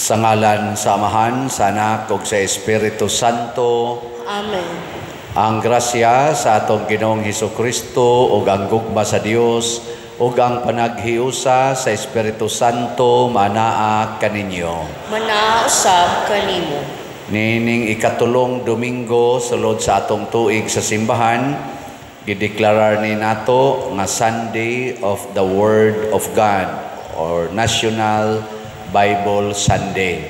Sa ngalan sa Amahan, sa Anak ug sa Espiritu Santo. Amen. Ang grasya sa atong Ginoong Hesukristo ug ang gugma sa Dios ug ang panaghiusa sa Espiritu Santo manaa kaninyo. Manaa usab kanimo. Niining ikatulong Domingo sulod sa atong tuig sa simbahan, gideklarar ni nato nga Sunday of the Word of God or National Bible Sunday.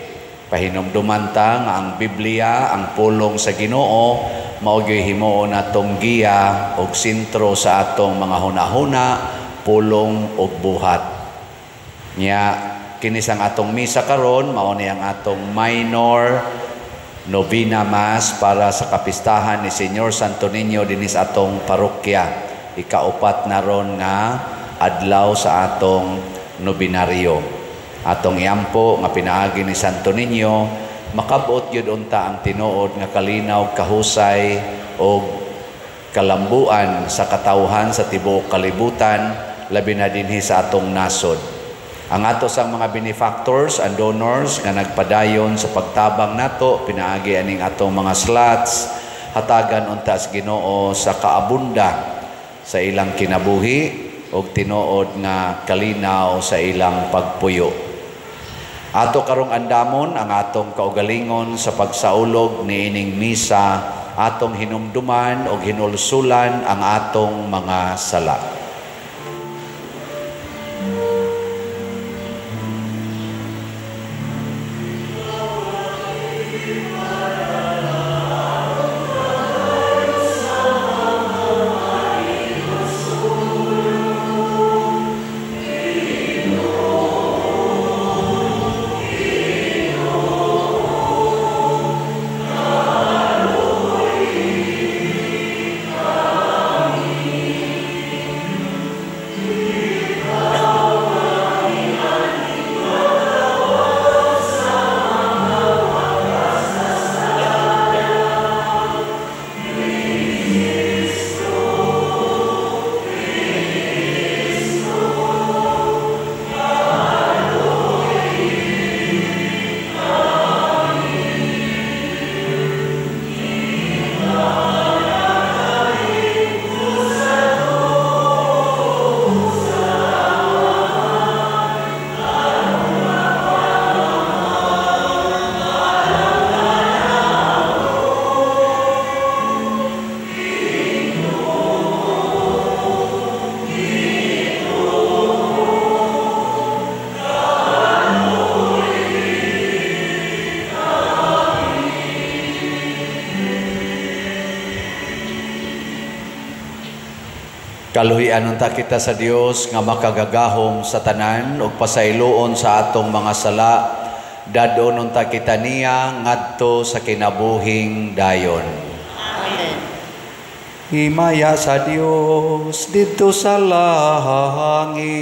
Pahinumduman ta nga ang Biblia, ang pulong sa Ginoo, mao gyud himuon natong giya og sentro sa atong mga hunahuna, pulong ug buhat. Nya kini sang atong misa karon mao ni ang atong minor novena mass para sa kapistahan ni Señor Santo Niño dinhi sa atong parokya. Ikaupat na ron nga adlaw sa atong nobenaryo. Atong iampo nga pinaagi ni Santo Niño, makabot gyud unta ang tinuod nga kalinaw, kahusay og kalambuan sa katawhan sa tibuok kalibutan, labi na dinhi sa atong nasod. Ang ato sang mga benefactors and donors nga nagpadayon sa pagtabang nato pinaagi aning atong mga slots, hatagan unta sa Ginoo sa kaabunda sa ilang kinabuhi og tinuod nga kalinaw sa ilang pagpuyo. Ato karong andamon ang atong kaugalingon sa pagsaulog niining misa, atong hinumduman og hinulsulan ang atong mga sala. Kaluhian unta kita sa Dios nga makagagahom sa tanan ug pasayloon sa atong mga sala, dadon unta kita niya ngadto sa kinabuhing dayon. Amen. Himaya sa Dios didto sa langit.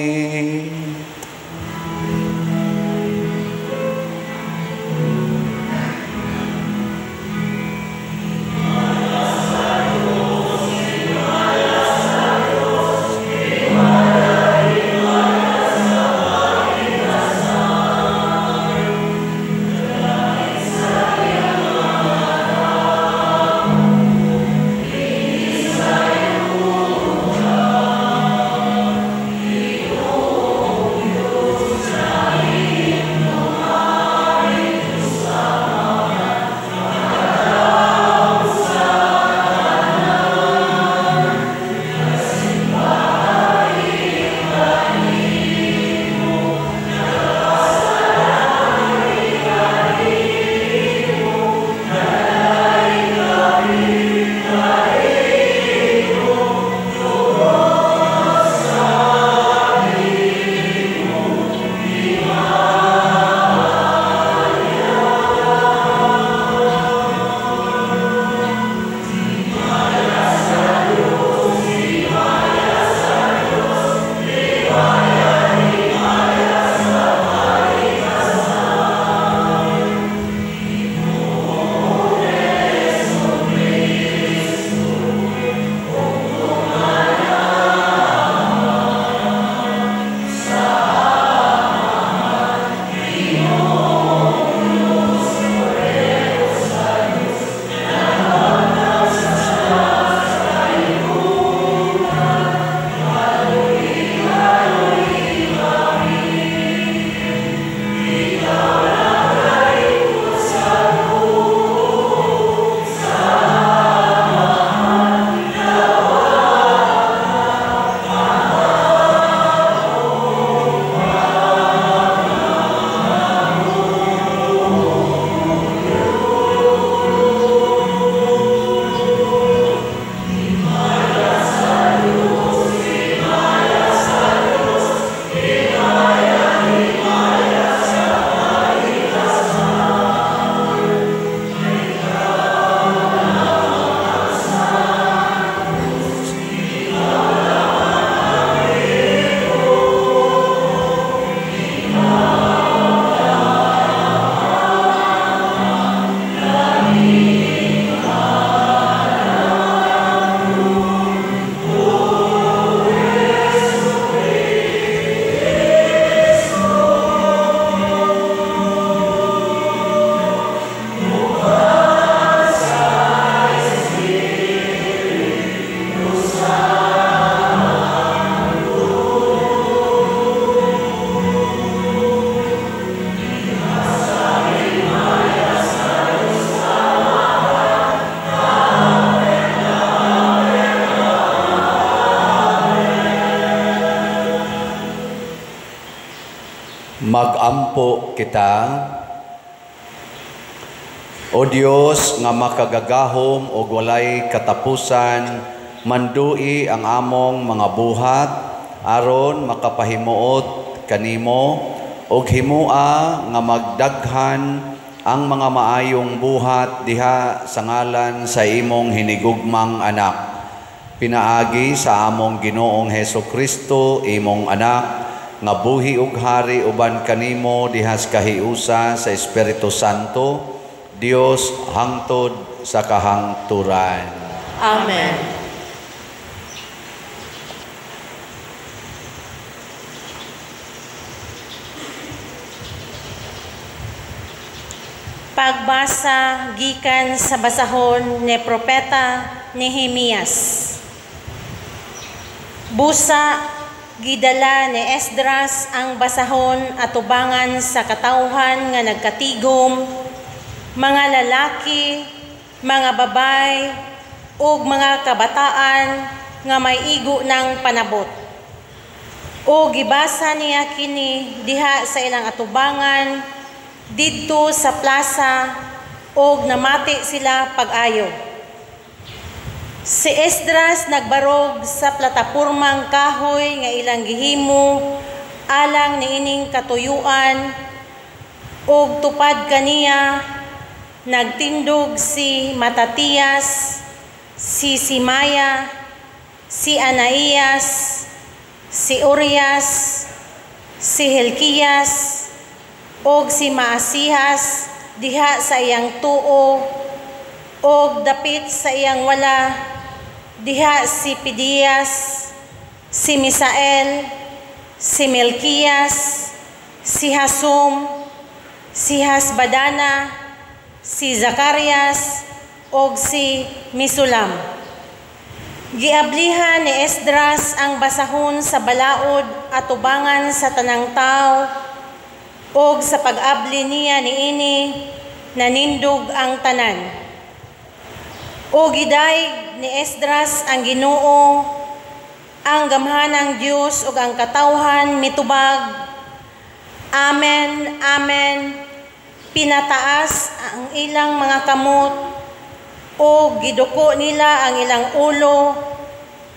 Magampo kita. O Dios nga makagagahom og walay katapusan, mandui ang among mga buhat aron makapahimuot kanimo og himua nga magdaghan ang mga maayong buhat diha sa ngalan sa imong hinigugmang anak. Pinaagi sa among Ginoong Heso Kristo, imong anak, nga buhi ug hari uban kanimo diha sa kahiusa sa Espiritu Santo, Dios hangtod sa kahangturan. Amen. Pagbasa gikan sa basahon ni Propeta Nehemias. Busa gidala ni Esdras ang basahon atubangan sa katawhan nga nagkatigom, mga lalaki, mga babay, ug mga kabataan nga may igo ng panabot. O gibasa niya kini diha sa ilang atubangan didto sa plaza og namati sila pag-ayo. Si Esdras nagbarog sa platapormang kahoy nga ilang gihimo alang niining katuyuan, ug tupad kaniya nagtindog si Matatias, si Simaya, si Anaías, si Urias, si Hilkias, og si Maasihas diha sa iyang tuo, og dapit sa iyang wala diha si Pidias, si Misael, si Melkias, si Hasum, si Hasbadana, si Zacarias, og si Misulam. Giablihan ni Esdras ang basahon sa balaod atubangan sa tanang tao, og sa pag-abli niya niini nanindog ang tanan. O gidayeg ni Esdras ang Ginoo, ang gamhanang Dios ug ang katawhan mitubag, Amen, Amen. Pinataas ang ilang mga kamot o giduko nila ang ilang ulo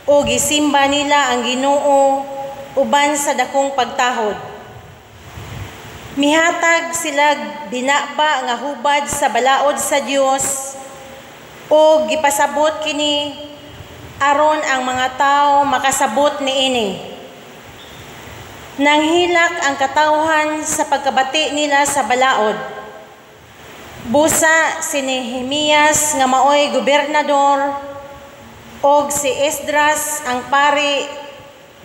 o gisimba nila ang Ginoo uban sa dakong pagtahod. Mihatag sila binaba nga hubad sa balaod sa Dios o gipasabot kini aron ang mga tao makasabot niini. Nanghilak ang katawhan sa pagkabati nila sa balaod. Busa si Nehemias nga maoy gobernador og si Esdras ang pari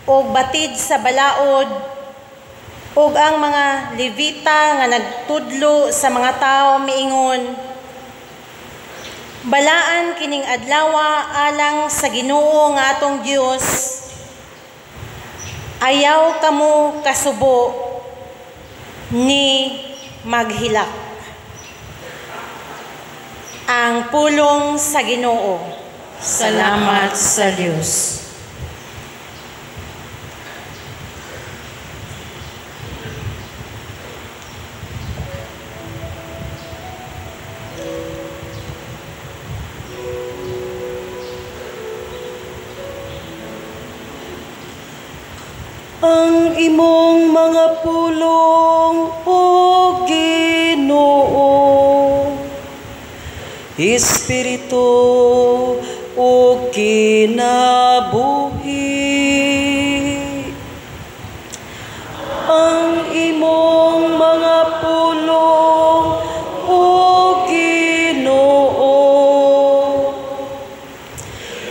og batid sa balaod og ang mga Levita nga nagtudlo sa mga tao miingon, balaan kining adlawa alang sa Ginoo nga atong Dios. Ayaw kamo kasubo ni maghilak. Ang pulong sa Ginoo. Salamat sa Dios. Ang imong mga pulong, O Ginoo, Espiritu o kinabuhi. Ang imong mga pulong, O Ginoo,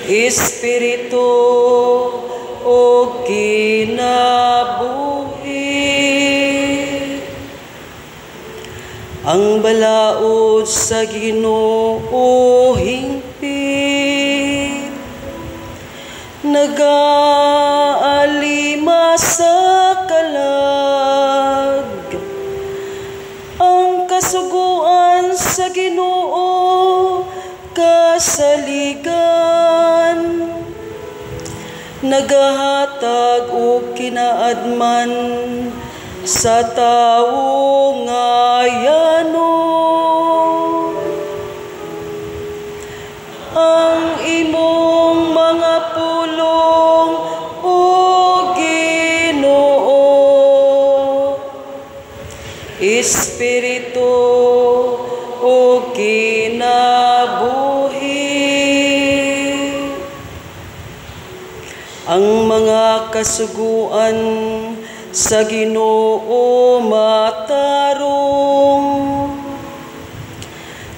Espiritu o kinabuhi. Ang balaod sa Ginoo hingpit, nagaalima sa kalag. Ang kasuguan sa Ginoo kasaligan, nagahatag og kinaadman sa tawo nga yano. Ang imong mga pulong, o Ginoo, espiritu o kinabuhi. Ang mga kasuguan sa Ginoo matarong,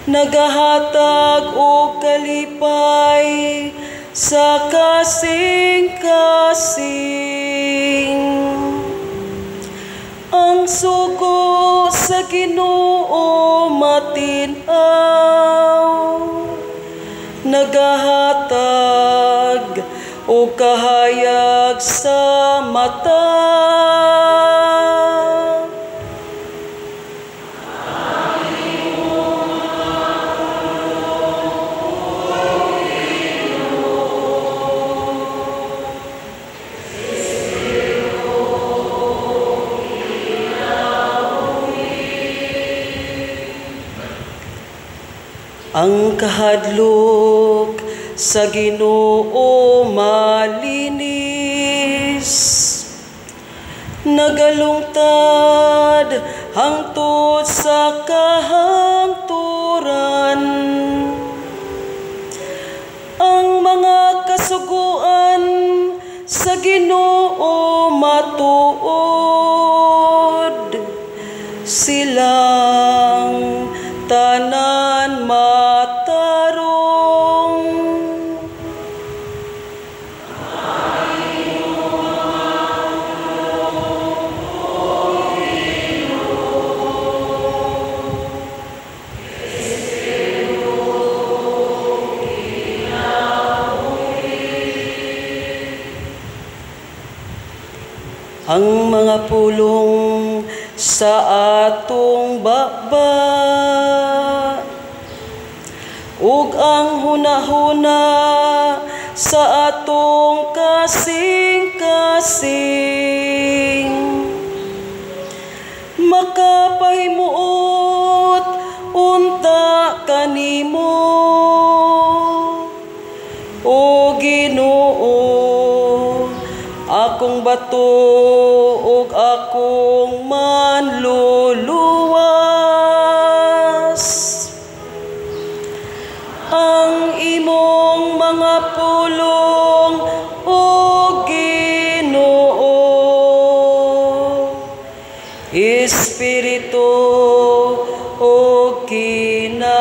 nagahatag og kalipay sa kasing-kasing. Ang sugo sa Ginoo matin-aw, nagahatag og kahayag sa mata. Ang kahadlok sa Ginoo malinis, nagalungtad hangtod sa kahangturan. Ang mga kasuguan sa Ginoo matuod, silang tanan matarong. Ang mga pulong sa atong baba ug ang hunahuna sa atong kasing-kasing makapahimuot unta kanimo, O Ginoo, akong bato ug akong manluluwas. Ang imong mga pulong, O Ginoo, espiritu ug kinabuhi.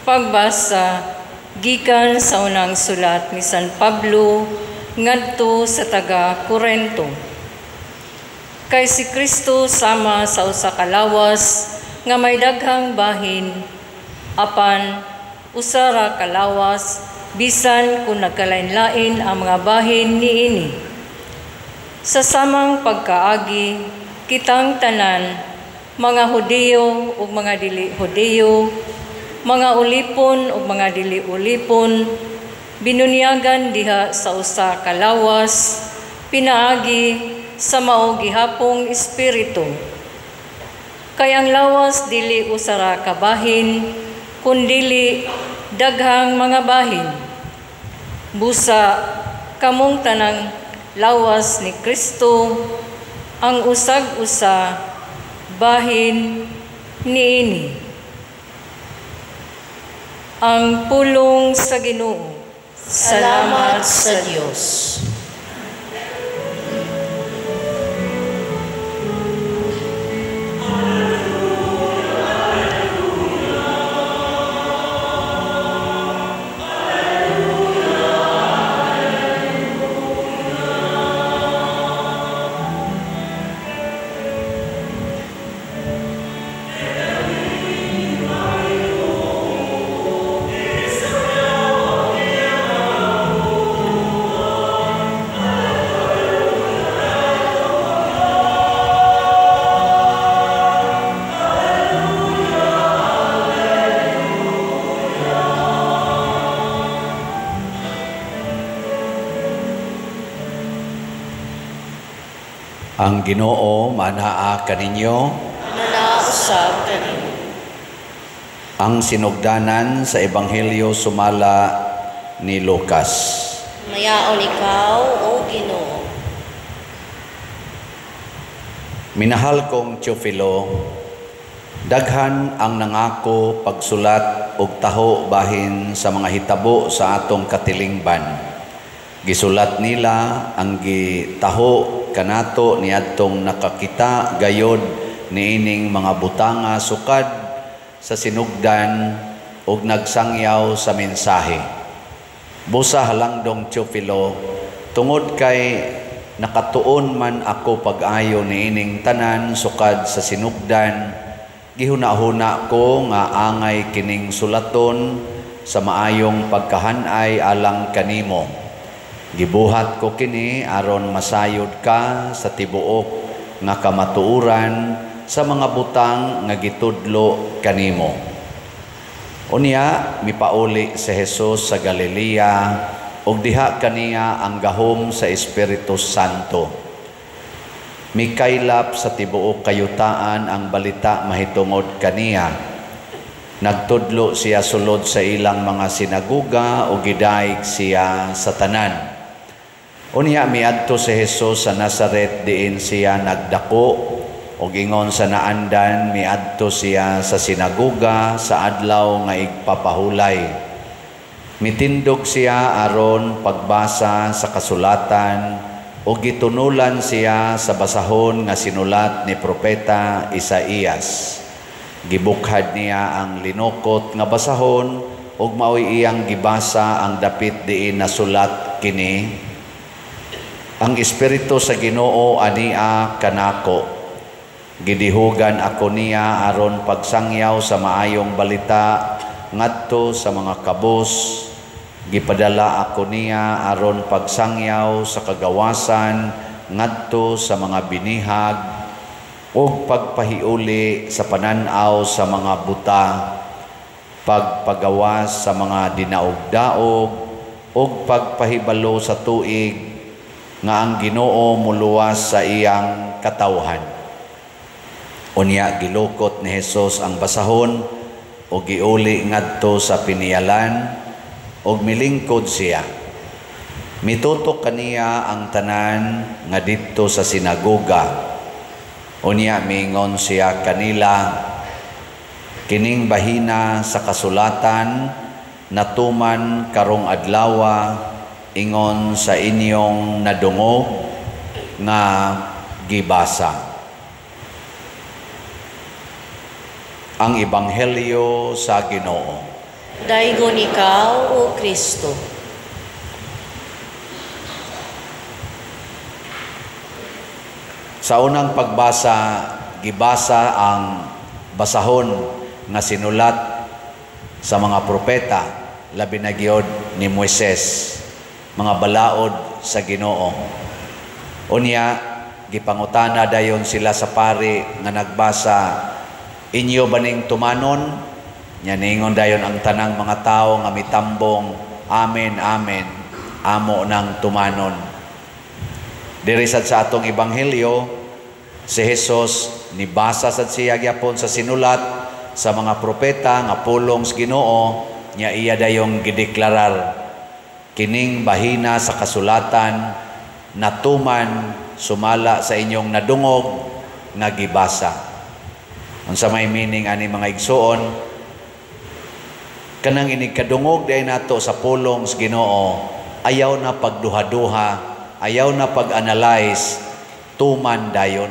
Pagbasa gikan sa unang sulat ni San Pablo ngadto sa taga Korento. Kay si Kristo sama sa usa ka lawas nga may daghang bahin, apan usa ra ka lawas bisan kun nagkalain-lain ang mga bahin niini. Sa samang pagkaagi kitang tanan, mga Hudiyo ug mga dili Hudiyo, mga ulipon ug mga dili ulipon, binunyagan diha sa usa ka lawas, pinaagi sa mao gihapong espiritu. Kay ang lawas dili usa ra ka bahin, kundili daghang mga bahin. Busa kamong tanang lawas ni Kristo, ang usag-usa bahin niini. Ang pulong sa Ginoo. Salamat sa Dios. Ang Ginoo manaa kaninyo. Manaa usab kaninyo. Ang sinugdanan sa Ebanghelyo sumala ni Lucas. Mayaon ikaw, O Ginoo. Minahal kong Teofilo, daghan ang nangako pagsulat og taho bahin sa mga hitabo sa atong katilingban. Gisulat nila ang gitaho kanato niadtong nakakita gayod niining mga butanga sukad sa sinugdan ug nagsangyaw sa mensahe. Busa halangdong Teofilo, tungod kay nakatuon man ako pag-ayo niining tanan sukad sa sinugdan, gihuna-huna ko nga angay kining sulaton sa maayong pagkahanay alang kanimo. Gibuhat ko kini aron masayod ka sa tibuok nga kamatuoran sa mga butang nga gitudlo kanimo. Unya mipauli si Jesus sa Galilea ug diha kaniya ang gahom sa Espiritu Santo. Mikaylap sa tibuok kayutaan ang balita mahitungod kaniya. Nagtudlo siya sulod sa ilang mga sinaguga ug gidaig siya sa tanan. Unya miadto si Jesus sa Nazaret diin siya nagdako ug ingon sa naandan miadto siya sa sinaguga sa adlaw nga igpapahulay. Mitindog siya aron pagbasa sa kasulatan ug gitunulan siya sa basahon nga sinulat ni propeta Isaías. Gibukhad niya ang linukot nga basahon ug maoy iyang gibasa ang dapit diin nasulat kini: Ang Espiritu sa Ginoo ania kanako. Gidihugan ako niya aron pagsangyaw sa maayong balita ngadto sa mga kabus. Gipadala ako niya aron pagsangyaw sa kagawasan ngadto sa mga binihag ug pagpahiuli sa panan-aw sa mga buta, pagpagawas sa mga dinaog-daog ug pagpahibalo sa tuig nga ang Ginoo muluwas sa iyang katawhan. Unya gilukot ni Jesus ang basahon ug giuli ngadto sa piniyalan ug milingkod siya. Mitutok kaniya ang tanan nga didto sa sinagoga. Unya miingon siya kanila, kining bahina sa kasulatan natuman karong adlawa ingon sa inyong nadungog nga gibasa. Ang Ebanghelyo sa Ginoo. Daygon ikaw, O Kristo. Sa unang pagbasa, gibasa ang basahon nga sinulat sa mga propeta, labi na gyud ni Moises, mga balaod sa Ginoo. Unya gipangutana dayon sila sa pari nga nagbasa, inyo baning tumanon? Nya ningon dayon ang tanang mga tawo nga mitambong, amen, amen, amo nang tumanon. Diri sad sa atong ebanghelyo, si Jesus nibasa sad siya gyapon sa sinulat sa mga propeta nga pulong sa Ginoo, nya iya dayong gideklarar kining bahina sa kasulatan natuman sumala sa inyong nadungog nga gibasa. Unsa may meaning ani mga igsuon? Kanang inig kadungog day nato sa pulong sa Ginoo, ayaw na pagduha-duha, ayaw na pag-analyze, tuman dayon.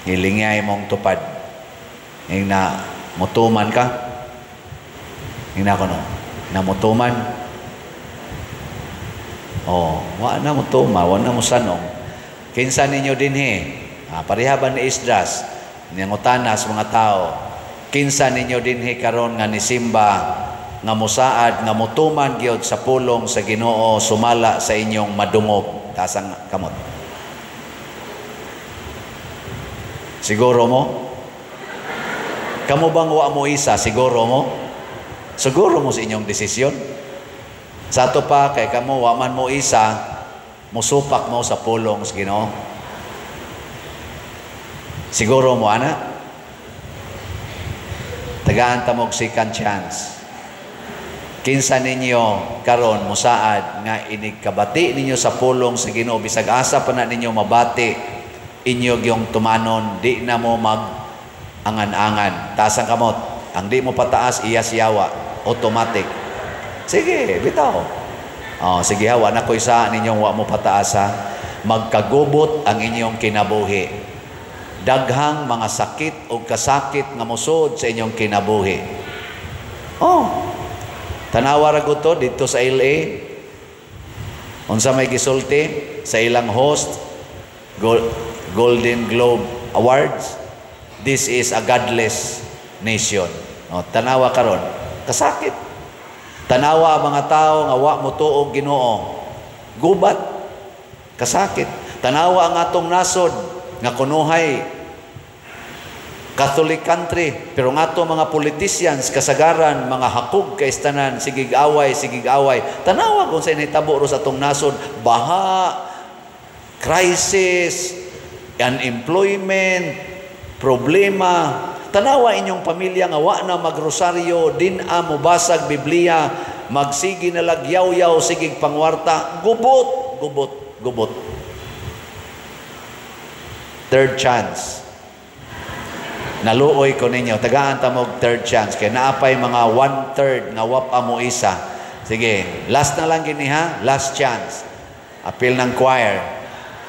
Hilingay mong tupad. Ing na mutuman ka? Ing na kono, na mutuman. Oh, wa na mutuma, wa na musanong. Kinsa ninyo dinhi? Pareha ba ni Esdras? Nangutana sa mga tao. Kinsa ninyo dinhi karon nga nisimba nga musaad nga mutuman gyud sa pulong sa Ginoo sumala sa inyong madungog? Taas ang kamot. Siguro mo? Kamo bang wa mo isa? Siguro mo? Siguro mo sa inyong desisyon? Sa ato pa, kay kamo, wa man mo isa, musupak mo sa pulong sa Ginoo. Siguro mo ana? Tagaan ta mo og second chance. Kinsa ninyo karon musaad nga inig kabati ninyo sa pulong sa Ginoo, bisag asa pa na ninyo mabati, inyo gyung tumanon, di na mo mag angan-angan. Taas ang kamot. Ang di mo pataas, iya siyawa. Automatic. Sige, bitaw. Oh, sige ha, wa na ko'y sa ninyong wa mo pataas ha. Magkagubot ang inyong kinabuhi. Daghang mga sakit o kasakit nga mosod sa inyong kinabuhi. Oh, tanawa ra gud to dito sa LA. Unsa may gisulti sa ilang host Golden Globe Awards? This is a godless nation. Oh, tanawa karon, kasakit. Tanawa ang mga tao nga wa motuo og Ginoo. Gubat, kasakit. Tanawa ang atong nasod nga kunuhay Catholic country, pero nga ato mga politicians kasagaran mga hakog kay tanan, sigig away, sigig away. Tanawa kung sa nahitabo ro sa atong nasod, baha, crisis, unemployment, problema. Tanawa inyong pamilya nga wa na magrosaryo, din a mobasag Biblia, magsigi na lagyaw-yaw, sigig pangwarta, gubot, gubot, gubot. Third chance. Naluoy ko ninyo, tagaan ta mo third chance kay naapay mga 1/3 nga wa pa mo isa. Sige, last na lang gini ha, last chance. Apil ng choir.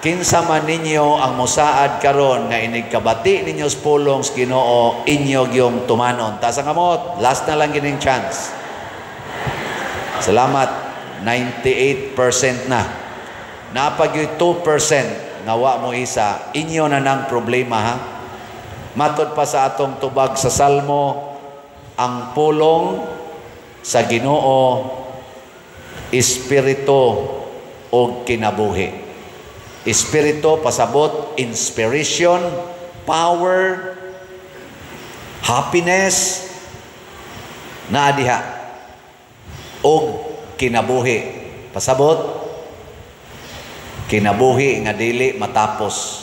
Kinsa man ninyo ang mosaad karon nga inig kabati ninyo sa pulong sa Ginoo, inyo gyung tumanon. Taas ang kamot, last na lang gining chance. Salamat, 98% na. Napag 2% nga wa mo isa, inyo na nang problema ha. Matod pa sa atong tubag sa Salmo, ang pulong sa Ginoo espiritu og kinabuhi. Espiritu pasabot inspiration, power, happiness, naa diha og kinabuhi. Pasabot kinabuhi nga dili matapos.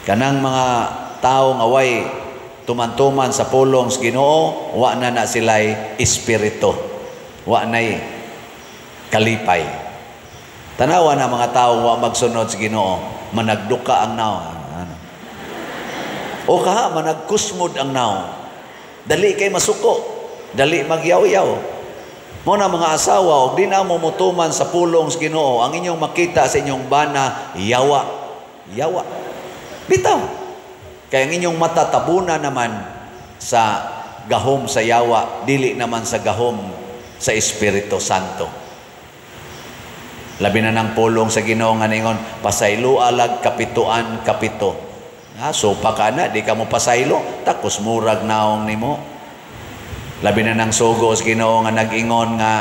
Kanang mga tao nga way tuman-tuman sa pulong sa Ginoo, wa na na sila'y espiritu, wa na'y kalipay. Tanawa na mga tao wa magsunod sa Ginoo, managduka ang naong. Ano? O kaha, managkusmod ang naong. Dali kay masuko, dali magyaw-yaw. Mo na mga asawa, og di na mo mutuman sa pulong sa Ginoo, ang inyong makita sa inyong bana, yawa. Yawa. Bitaw. Kaya ang inyong mata tabuna naman sa gahom sa yawa, dili naman sa gahom sa Espiritu Santo. Labi na ng pulong sa Ginoo nga ningon, pasaylo alag kapituan kapito. Ha, sopa ka na, di ka mo pasaylo, takos murag naong nimo. Labi na ng sugo sa Ginoo nga nag-ingon nga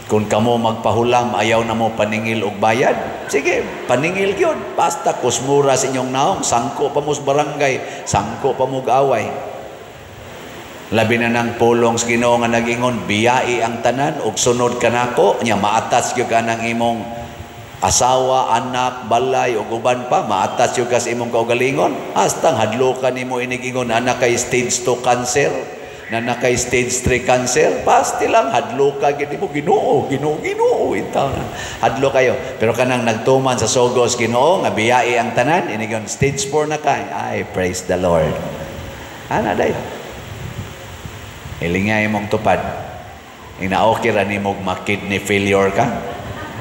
kung kamo magpahulam, ayaw na mo paningil og bayad. Sige, paningil gyud. Basta kusmura sa inyong naong, sangko pa mo sa barangay, sangko pa mo away. Labi na ng pulong sa Ginoo nga nag-ingon, biyai ang tanan og sunod kanako, nya maatas gyud ka ng imong asawa, anak, balay ug uban pa, maatas gyud ka sa imong kaugalingon. Hastang hadlokan nimo inigingon anak kay stage 2 cancer, na nakay stage 3 cancer, pasti lang hadlo ka gid mo, Ginoo, Ginoo, Ginoo intaw na. Hadlo kayo. Pero kanang nagtuman sa sogos Ginoo nga biyai ang tanan, inigon stage 4 na kay. Ay, praise the Lord. Ana dayon. Ilingay mong tupad. Ina okay ra nimo ma-kidney failure ka?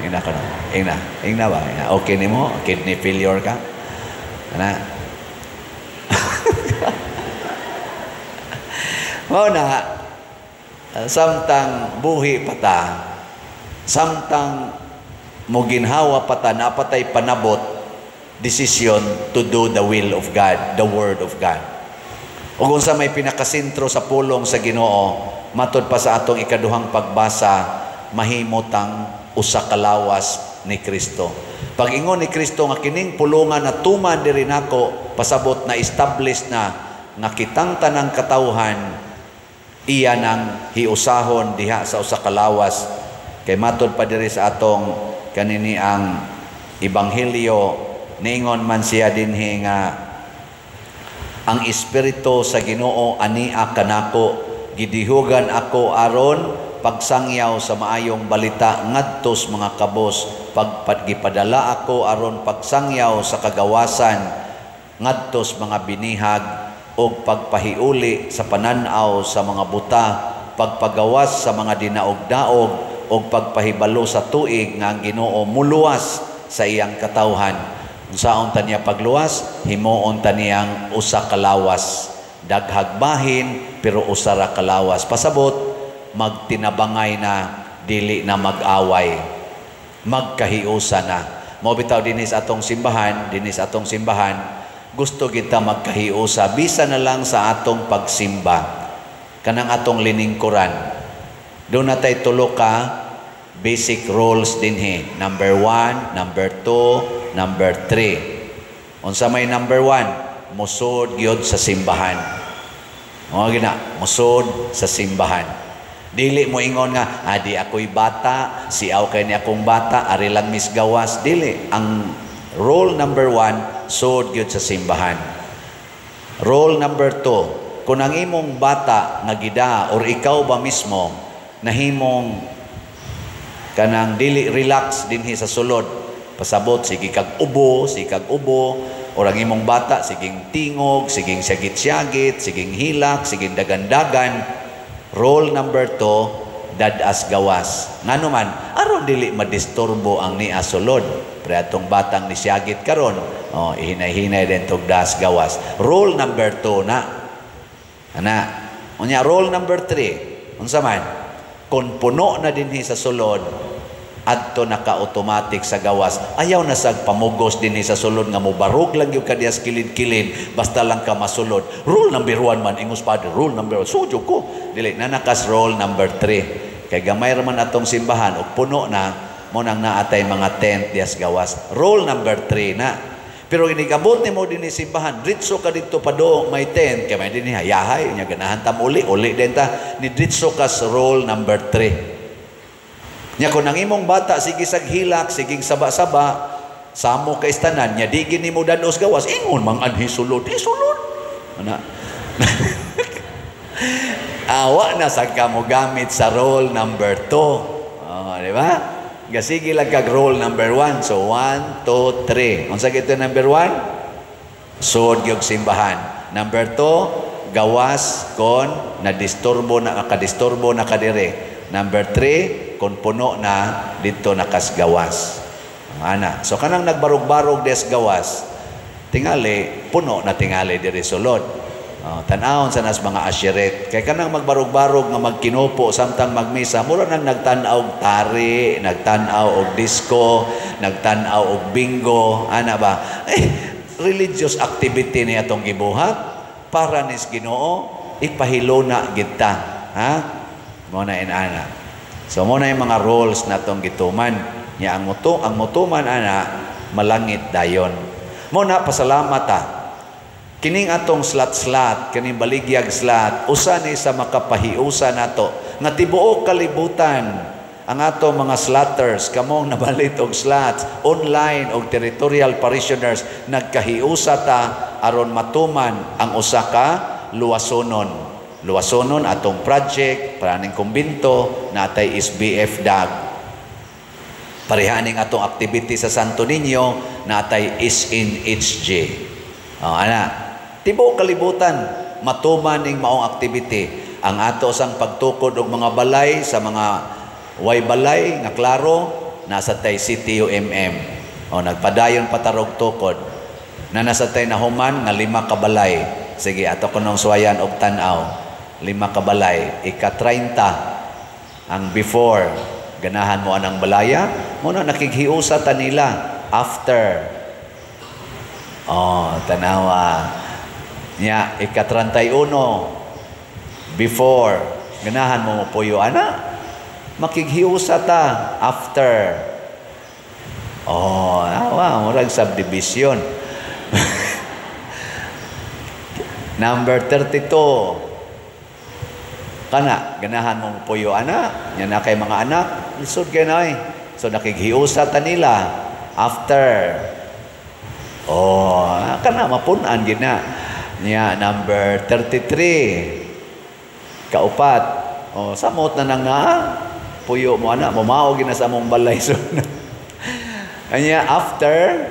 Ina ka na. Ina, ina ba? Ina okay nimo kidney failure ka? Ana. Mao na samtang buhi pata, samtang moginhawa pata, napatay panabot decision to do the will of God, the word of God. Ug unsa may pinakasentro sa pulong sa Ginoo, matod pa sa atong ikaduhang pagbasa, mahimutang usa ka lawas ni Kristo. Pag-ingon ni Kristo nga kining pulungan na tuman diri nako, pasabot na establish na nga kitang tanang katawhan iya nang hiusahon diha sa usa ka lawas. Kay matod pa diri sa atong kanini ang Ebanghelyo Ningon man siya dinhi nga ang espiritu sa Ginoo ania kanako, gidihugan ako aron pagsangyaw sa maayong balita ngadto sa mga kabos, pagpadgipadala ako aron pagsangyaw sa kagawasan ngadto sa mga binihag, og pagpahiuli sa panan-aw sa mga buta, pagpagawas sa mga dinaog-daog, og pagpahibalo sa tuig nga ang Ginoo muluwas sa iyang katawhan. Unsaon ta niya pagluwas? Himuon ta niyang usa ka lawas. Daghag bahin pero usa ra ka lawas. Pasabot, magtinabangay na, dili na mag-away, magkahiusa na. Mao bitaw dinhi sa atong simbahan, dinhi sa atong simbahan, gusto kita magkahiusa bisan na lang sa atong pagsimba, kanang atong liningkuran. Doon na tay tulo ka basic rules dinhi. Number 1, number 2, number 3. Unsa may number 1? Musod gyud sa simbahan. O gina, musod sa simbahan. Dili mo ingon nga, di ako'y bata, siaw kay ni akong bata, ari lang misgawas. Dili. Ang rule number 1, sud gyud sa simbahan. Rule number 2, kung ang imong bata nga gida or ikaw ba mismo nahimong kanang dili relax dinhi sa sulod, pasabot sige kag ubo, sige kag ubo, or ang imong bata siging tingog, siging syagit-syagit, siging hilak, siging dagandagan. Rule number 2, dadas gawas. Ngano man, aron dili madisturbo ang nia sulod. Pre atong batang ni siyagit karon, oh, ihinay-hinay din tog das gawas. Rule number 2 na. Ana, unya rule number 3, unsa man? Kung puno na dinhi sa sulod, adto naka-automatic sa gawas. Ayaw na sag pamugos dinhi sa sulod nga mobarog lang gyud ka diha sa kilid-kilid, basta lang ka masulod. Rule number 1 man ingos padre, rule number 1. Sudyo ko. Dili na nakas rule number 3. Kay gamay ra man atong simbahan og puno na, mo nang naatay mga tent diha sa gawas. Rule number 3 na. Pero inigabot nimo dinhi simbahan, dritso ka didto pa do may tent kay may dinhi hayahay nya ganahan ta uli, uli din ta ni dritso ka sa rule number 3. Nya kung ang imong bata sige sag hilak, siging saba-saba, samo ka istanan, nya di gini mo dados gawas, ingon mang anhi sulod, isulod. Ana. Awa na sa ka mo gamit sa rule number 2. Oh, di ba? Gasige lang kag rule number 1. So 1, 2, 3. Unsa gito number 1? Sud gyud simbahan. Number 2, gawas kon nadisturbo na kadisturbo na kadire. Number 3, kung puno na dito nakasgawas. Ana. So kanang nagbarog-barog des gawas, tingali puno na tingali diri sulod. Oh, tan-awon sa nas mga asyiret. Kay kanang magbarog-barog nga magkinupo samtang magmisa, mura nang nagtan-aw og tari, nagtan-aw og disco, nagtan-aw og bingo, ana ba? Eh, religious activity ni atong gibuhat para nis Ginoo ipahilona gid ta, ha? Mo na inana. So mo na yung mga rules na atong gituman. Nya ang muto, ang mutuman ana malangit dayon. Mo na pasalamat ta. Kining atong slat-slat, kining baligyag slat, usa ni sa makapahiusa nato nga tibuok kalibutan ang ato mga slatters, kamong nabalit og slats, online og territorial parishioners, nagkahiusa ta aron matuman ang usa ka luwasonon. Luwasonon atong project para ning kumbinto natay SBF DAG. Parehaning atong activity sa Santo Niño natay SNHG. Oh, ana, tibuok kalibutan matuman ning maong activity. Ang ato sang pagtukod og mga balay sa mga way balay nga klaro nasa tay CTUMM. O nagpadayon patarog tukod. Na nasa tay nahuman nga 5 ka balay. Sige, ato kunong suwayan og tan-aw. 5 ka balay, ika-30 ang before. Ganahan mo anang balaya, mo na nakighiusa ta nila after. Oh, tanawa. Nya ika-31 before. Ganahan mo mopuyo ana. Makighiusa ta after. Oh, awa, murag subdivision. Number 32. Kana, ganahan mo puyo ana, nya na kay mga anak, lisod kay na eh. So nakighiusa ta nila after. Oh, kana mapun-an gid na. Nya number 33. Kaupat. Oh, samot na nang naa. Puyo mo ana, momao gid na sa among balay so. Anya after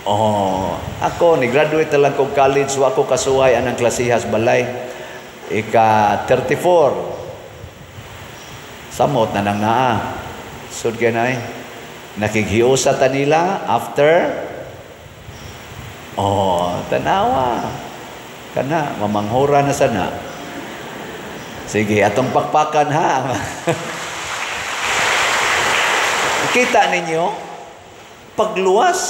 oh, ako ni graduate na lang kog college, wa ko kasuhay anang klasihas balay. Ika 34. Samot na nang naa. Sud kay nay. Nakighiusa ta nila after. Oh, tanawa. Kana mamanghura na sana. Sige, atong pakpakan ha. Kita ninyo pagluwas.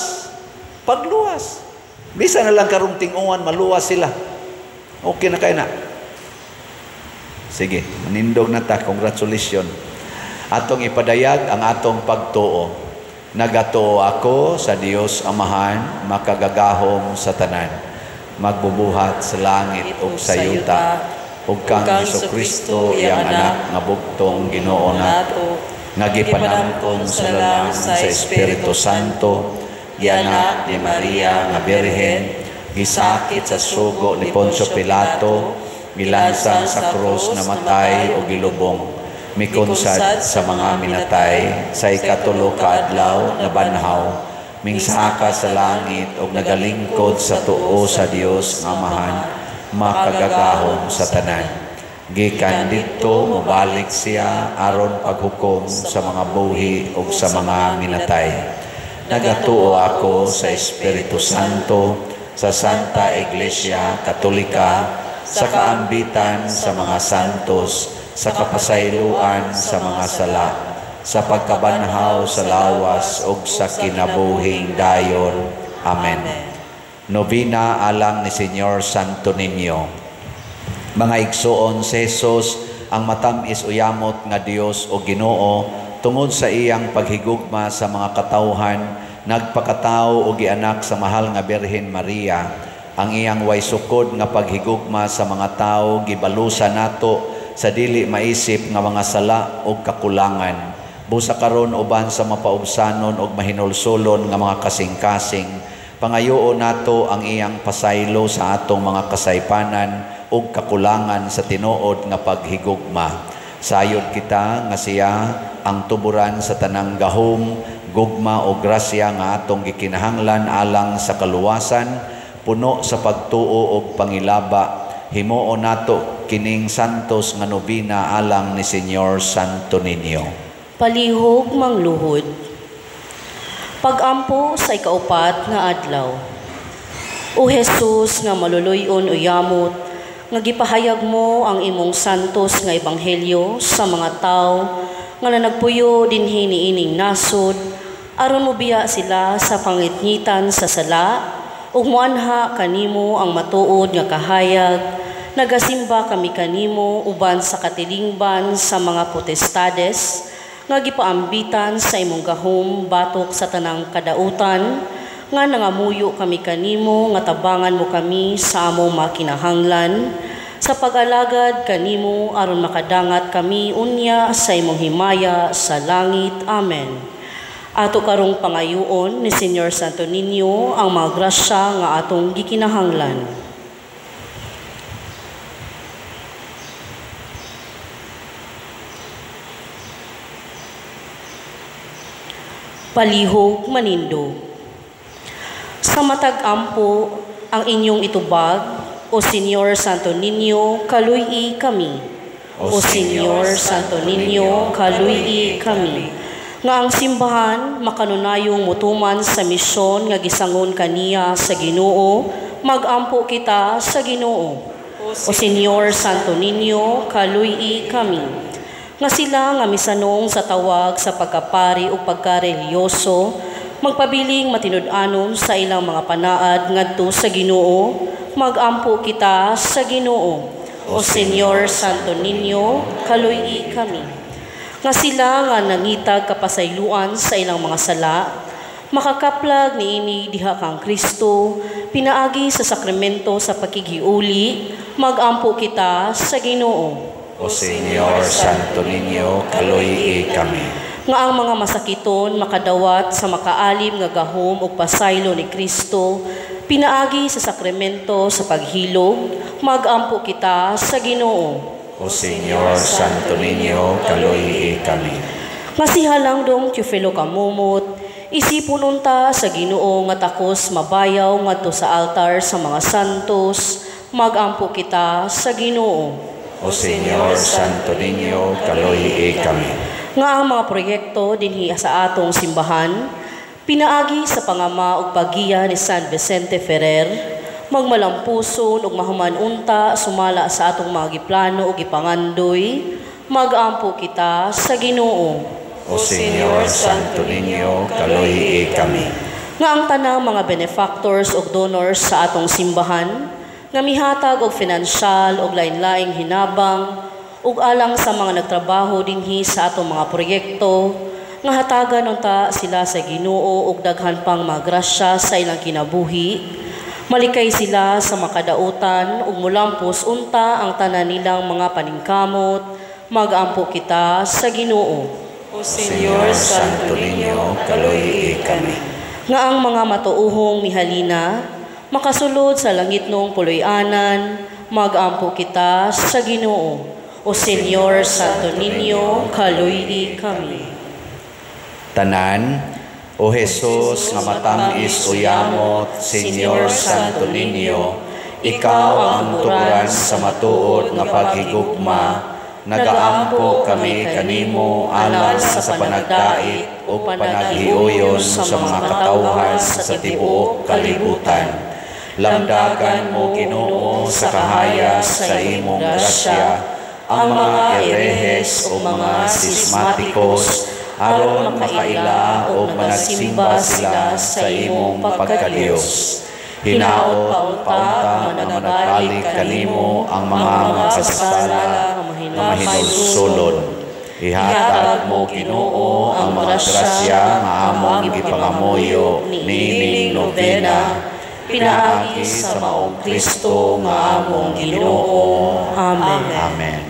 Pagluwas. Bisa na lang karong tinguan maluwas sila. Okay na kay na. Sige, manindog na ta. Congratulations. Atong ipadayag ang atong pagtuo. Nagatuo ako sa Dios Amahan, makagagahom sa tanan, magbubuhat sa langit ug sa yuta, ug kang Hesukristo iyang anak nga bugtong Ginoo nato, nga gipanangkon sa lalang sa Espiritu Santo, gianak ni Maria nga Birhen, gisakit sa sugo ni Poncio Pilato, gilansang sa krus, namatay o gilubong, mikonsad sa mga minatay, sa ikatulo ka adlaw nabanhaw, mingsaka sa langit og nagalingkod sa tuo sa Dios nga Amahan, makagagahom sa tanan. Gikan didto mobalik siya aron paghukom sa mga buhi ug sa mga minatay. Nagatuo ako sa Espiritu Santo, sa Santa Iglesia Katolika, sa kaambitan sa mga santos, sa kapasayloan sa mga sala, sa pagkabanhaw sa lawas ug sa kinabuhing dayon. Amen. Novena alang ni Señor Santo Niño. Mga igsoon, si Jesus ang matam-is uyamot nga Dios o Ginoo, tungod sa iyang paghigugma sa mga katawhan, nagpakatao o gianak sa mahal nga Birhen Maria. Ang iyang way sukod nga paghigugma sa mga tawo gibalusan nato sa dili maisip nga mga sala o kakulangan. Busa karon uban sa mapaubsanon og mahinulsolon nga mga kasing-kasing, pangayoon nato ang iyang pasaylo sa atong mga kasaypanan ug kakulangan sa tinuod nga paghigugma. Sayod kita nga siya ang tuburan sa tanang gahom, gugma o grasya nga atong gikinahanglan alang sa kaluwasan, puno sa pagtuo og pangilaba. Himuon nato kining santos nga nobina alang ni Señor Santo Niño. Palihog mangluhod. Pagampo sa ikaupat nga adlaw. O Jesus nga maluluy-on uyamot, nga gipahayag mo ang imong santos nga ebanghelyo sa mga tawo nga nanagpuyo dinhi niining nasod, aron mobiya sila sa pangitngitan sa sala ug moanha kanimo ang matuod nga kahayag. Nagasimba kami kanimo uban sa katilingban sa mga potestades nga gipaambitan sa imong gahom batok sa tanang kadautan, nga nangamuyo kami kanimo nga tabangan mo kami sa among makinahanglan sa pag-alagad kanimo aron makadangat kami unya sa imong himaya sa langit. Amen. Ato karong pangayuon ni Señor Santo Niño ang mga grasya nga atong gikinahanglan. Palihog manindog. Sa matag ampo ang inyong itubag, O Señor Santo Niño, kaluy-i kami. O Señor Santo Niño, kaluy-i kami. Nga ang simbahan makanunayong mutuman sa misyon nga gisangon kaniya sa Ginoo, magampo kita sa Ginoo. O Señor Santo Niño, kaluy-i kami. Nga sila nga misanong sa tawag sa pagkapari o pagkareliyoso, magpabiling matinud-anon sa ilang mga panaad ngadto sa Ginoo, magampo kita sa Ginoo. O Señor Santo Niño, kaluy-i kami. Nga sila nga nangitag kapasayloan sa ilang mga sala, makakaplag niini diha kang Kristo, pinaagi sa sakramento sa pakighiuli, magampo kita sa Ginoo. O Señor Santo Niño, kaluy-i kami. Nga ang mga masakiton makadawat sa makaalim nga gahom ug pasaylo ni Kristo, pinaagi sa sakramento sa paghilog, magampo kita sa Ginoo. O Señor Santo Niño, kaluoyi kami. Nga si Halangdong Teofilo Camomot, isipon unta sa Ginoo nga takos mabayaw ngadto sa altar sa mga santos, magampo kita sa Ginoo. O Señor Santo Niño, kaluoyi kami. Nga ang mga proyekto dinhi sa atong simbahan, pinaagi sa pangama ug paggiya ni San Vicente Ferrer, magmalampuson ug mahuman unta sumala sa atong mga giplano ug gipangandoy, magampo kita sa Ginoo. O Señor Santo Niño, kaluoyi kami. Nga ang tanang mga benefactors ug donors sa atong simbahan, nga mihatag og finansyal ug lain-laing hinabang ug alang sa mga nagtrabaho dinhi sa atong mga proyekto, nga hatagan unta sila sa Ginoo ug daghan pang mga grasya sa ilang kinabuhi, malikay sila sa makadautan ug mulampos unta ang tanan nilang mga paningkamot, magampo kita sa Ginoo. O Señor Santo Niño, kaluoyi kami. Nga ang mga matuohong mihalina makasulod sa langitnong puloy-anan, magampo kita sa Ginoo. O Señor Santo Niño, kaluoyi kami. Tanan, O Jesus nga matam-is o yamot, Señor Santo Niño, ikaw ang tuguran sa matuod nga paghigugma, nagaampo kami kanimo alang sa panagdait o panaghiuyon sa mga katawhan sa tibuok kalibutan. Lamdagan mo, Ginoo, sa kahayag sa imong grasya ang mga erehes o mga sismatikos, aron makaila o managsimba sila sa imong pagkadiyos. Hinaot paunta nga managbalik kanimo ang mga makasasala nga mahinulsulon. Ihatag mo, Ginoo, ang mga grasya nga among gipangamuyo niining nobena, pinaagi sa maong Kristo nga among Ginoo. Amen. Amen.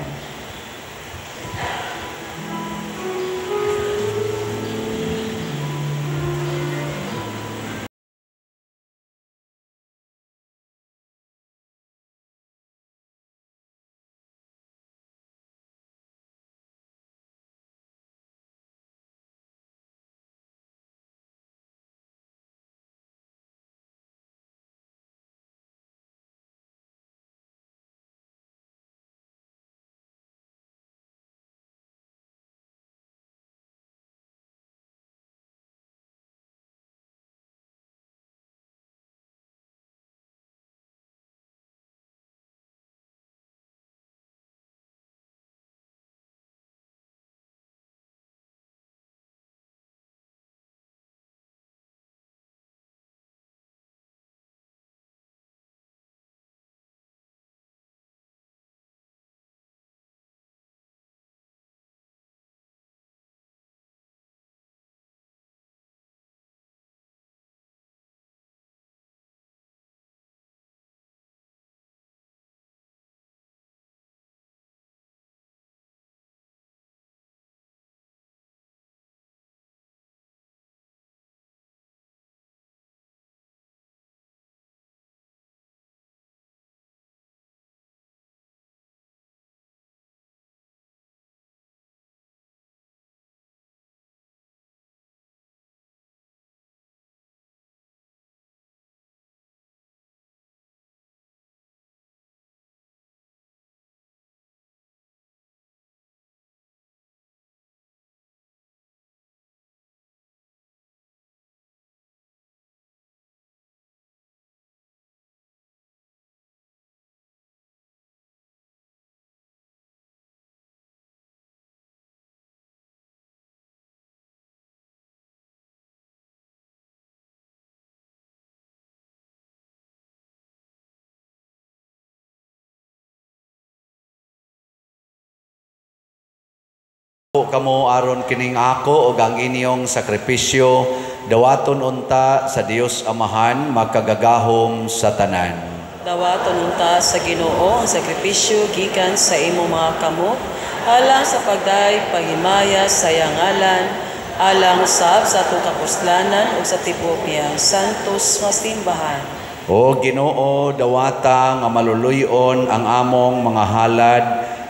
Kamo aron kining ako og ang inyong sakripisyo dawaton unta sa Dios Amahan makagagahom sa tanan. Dawaton unta sa Ginoo ang sakripisyo gikan sa imong mga kamot Alang sa pagday paghimaya sa iyang ngalan, alang usab sa atong kapuslanan ug sa tibuok niyang santos nga simbahan. O Ginoo, dawata nga maluluy-on ang among mga halad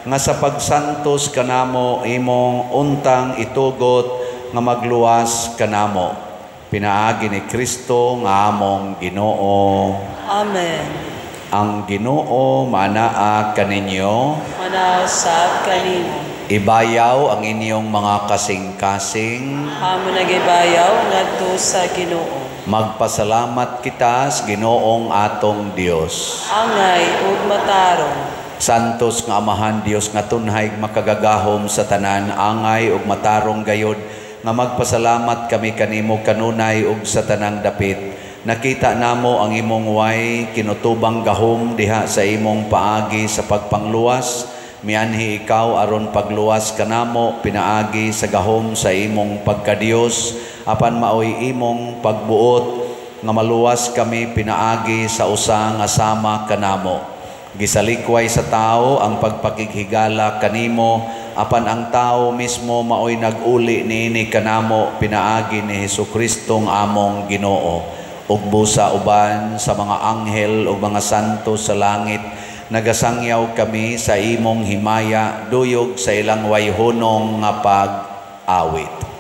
nga sa pagsantos kanamo imong untang itugot nga magluwas kanamo. Pinaagi ni Kristo nga among Ginoo. Amen. Ang Ginoo maanaa kaninyo. Manaa usab kanimo. Ibayaw ang inyong mga kasing-kasing. Amo nagibayaw ngadto sa Ginoo. Magpasalamat kita sa Ginoong atong Dios. Angay ug matarong. Santos nga Amahan Dios nga tunhay makagagahom sa tanan, angay ug matarong gayod nga magpasalamat kami kanimo kanunay ug sa tanang dapit. Nakita namo ang imong way kinutubang gahom diha sa imong paagi sa pagpangluwas. Mianhi ikaw aron pagluwas kanamo pinaagi sa gahom sa imong pagkadiyos, apan maoy imong pagbuot nga maluwas kami pinaagi sa usa nga sama kanamo. Gisalikway sa tao ang pagpakighigala kanimo, apan ang tao mismo maoy nag-uli niini kanamo pinaagi ni Hesukristo nga among Ginoo. Ug busa uban sa mga anghel ug mga santo sa langit, nagasangyaw kami sa imong himaya duyog sa ilang wayhunong nga pag-awit.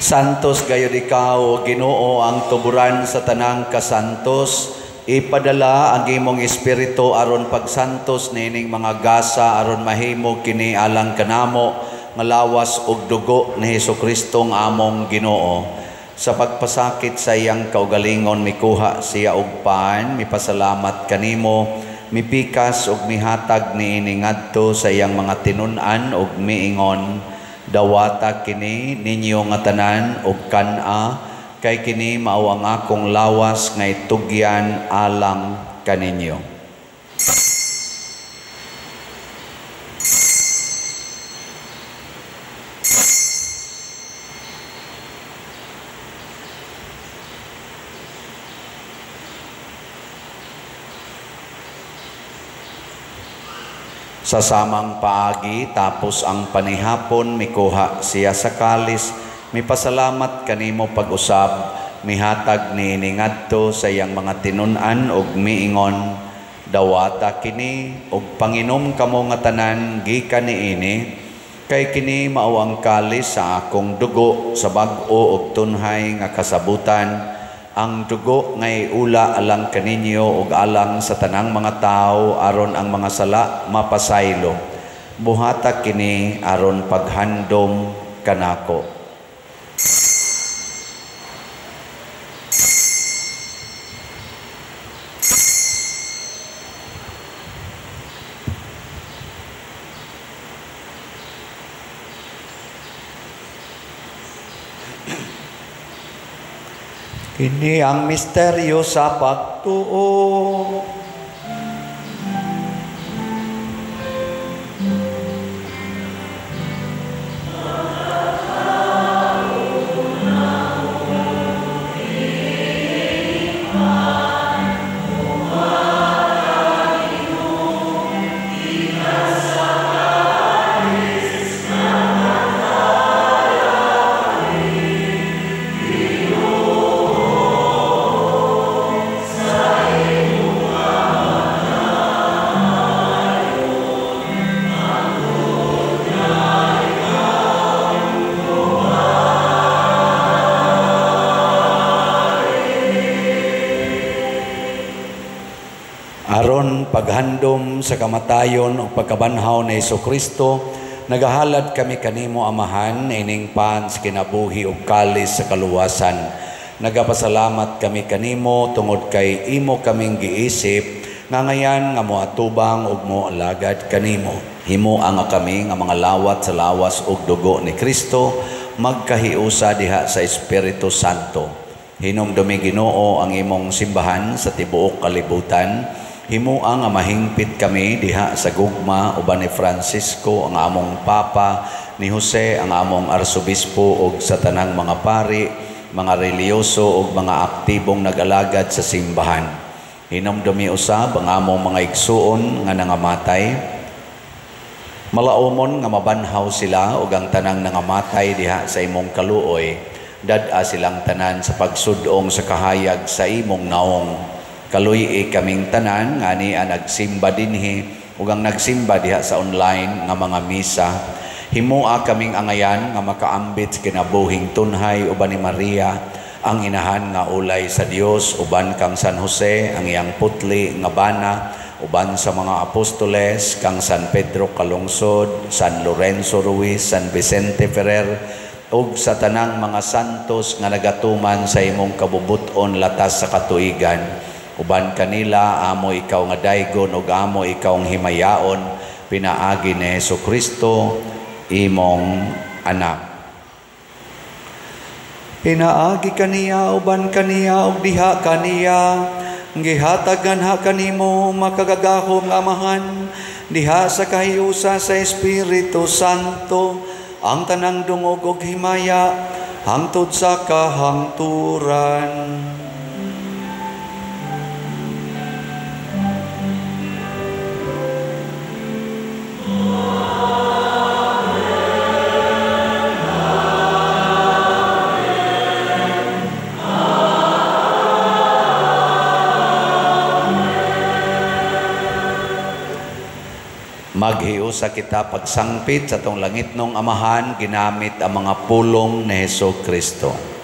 Santos gayud ikaw, o Ginoo, ang tuburan sa tanang kasantos. Ipadala ang imong espiritu aron pagsantos niining mga gasa aron mahimo kini alang kanamo nga lawas ug dugo ni Hesukristo nga among Ginoo. Sa pagpasakit sa iyang kaugalingon mikuha siya og pan, mipasalamat kanimo, mipikas ug mihatag niini ngadto sa iyang mga tinun-an ug miingon, dawata kini ninyo nga tanan og kan-a, kay kini mao ang akong lawas nga itugyan alang kaninyo. Sa samang paagi, tapos ang panihapon, mikuha siya sa kalis, mipasalamat kanimo pag-usab, mihatag niini ngadto sa iyang mga tinun-an ug miingon, dawata kini ug panginom kamo nga tanan gikan niini, kay kini mao ang kalis sa akong dugo sa bag-o ug tunhay nga kasabutan, ang dugo ngay ula alang kaninyo ug alang sa tanang mga tao aron ang mga sala mapasaylo. Buhata kini aron paghandom kanako. Kini ang misteryo sa pagtuo. paghandom sa kamatayon ug pagkabanhaw ni Hesukristo, nagahalad kami kanimo, Amahan, ining pan sa kinabuhi ug kalis sa kaluwasan. Nagapasalamat kami kanimo tungod kay imo kaming giisip nga ngayan nga moatubang ug moalagad kanimo. Himoa nga kami nga mga lawat sa lawas ug dugo ni Kristo magkahiusa diha sa Espiritu Santo. Hinumdumi, Ginoo, ang imong simbahan sa tibuok kalibutan. Himoa nga mahingpit kami diha sa gugma uban ni Francisco ang among Papa, ni Jose ang among Arsobispo ug sa tanang mga pari, mga reliyoso ug mga aktibong nag-alagad sa simbahan. Hinumdumi usab ang among mga igsuon nga nangamatay. Malaumon nga mabanhaw sila ug ang tanang nangamatay diha sa imong kaluoy. Dad-a silang tanan sa pagsudong sa kahayag sa imong naong. Kaluy-i kaming tanan nga ania nagsimba dinhi ug ang nagsimba diha sa online nga mga misa. Himoa kaming angayan nga makaambit sa kinabuhing tunhay uban ni Maria ang inahan nga ulay sa Dios, uban kang San Jose ang iyang putli nga bana, uban sa mga apostoles kang San Pedro Calungsod, San Lorenzo Ruiz, San Vicente Ferrer ug sa tanang mga santos nga nagatuman sa imong kabubut-on latas sa katuigan. Uban kanila amo ikaw nga daygon ug amo ikaw ang himayaon pinaagi ni Hesukristo imong anak. Pinaagi kaniya, uban kaniya ug diha kaniya, gihatag nganha kanimo makagagahom nga Amahan diha sa kahiusa sa Espiritu Santo ang tanang dungog ug himaya hangtod sa kahangturan. Maghiusa kita pagsangpit sa atong langitnong Amahan ginamit ang mga pulong ni Hesukristo.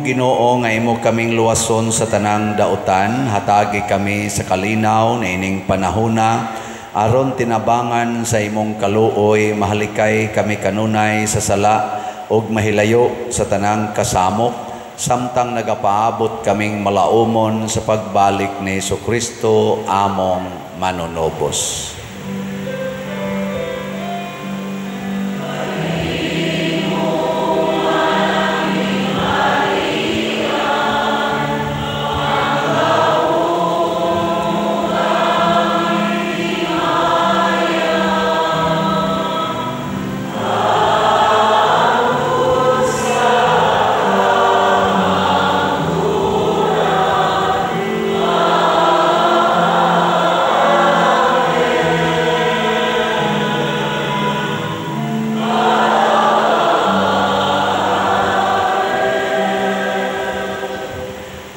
Ginoo nga imo kaming luwason sa tanang dautan, hatagi kami sa kalinaw niining panahona, aron tinabangan sa imong kaluoy, mahalikay kami kanunay sa sala ug mahilayo sa tanang kasamok, samtang nagapaabot kaming malaumon sa pagbalik ni Hesukristo among manunobos.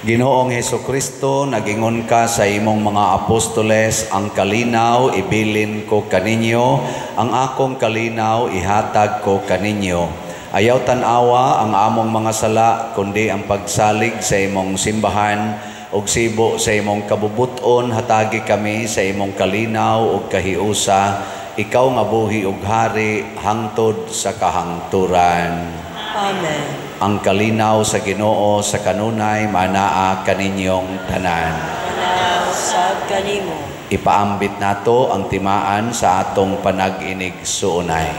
Ginoong Hesukristo, nagingon ka sa imong mga apostoles, ang kalinaw ibilin ko kaninyo, ang akong kalinaw ihatag ko kaninyo. Ayaw tan-awa ang among mga sala, kundi ang pagsalig sa imong simbahan, ug sibo sa imong kabubuton, hatagi kami sa imong kalinaw ug kahiusa, ikaw nga buhi ug hari hangtod sa kahangturan. Amen. Ang kalinaw sa Ginoo sa kanunay manaa kaninyong tanan. Manaa usab kanimo. Ipaambit nato ang timaan sa atong panag-inig suunay.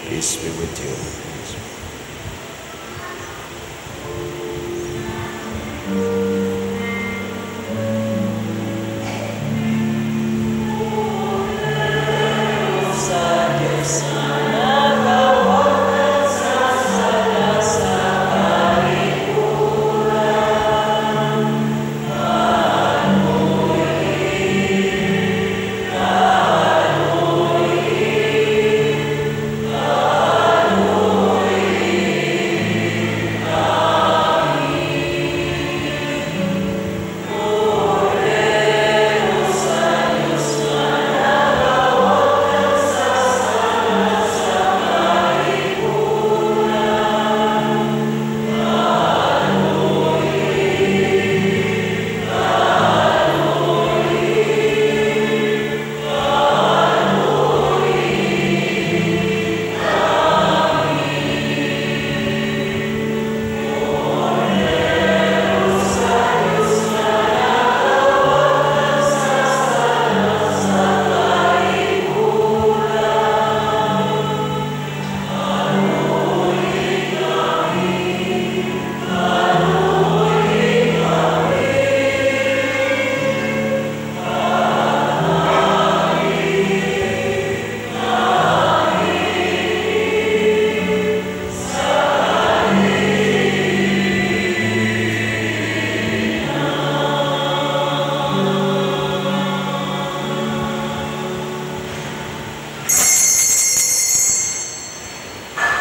Peace be with you. Sa Diyos nagawat sa sala sa kalikuran. Kaluoy, kaluoy, kaluoy kami. Kordero sa Diyos nagawat sa sala sa kalikuran. Kaluoy, kaluoy, kaluoy kami. Kordero sa Diyos nagawat sa sala sa kalikuran. Kaluoy kami, kaluoy kami. Kami, kami sa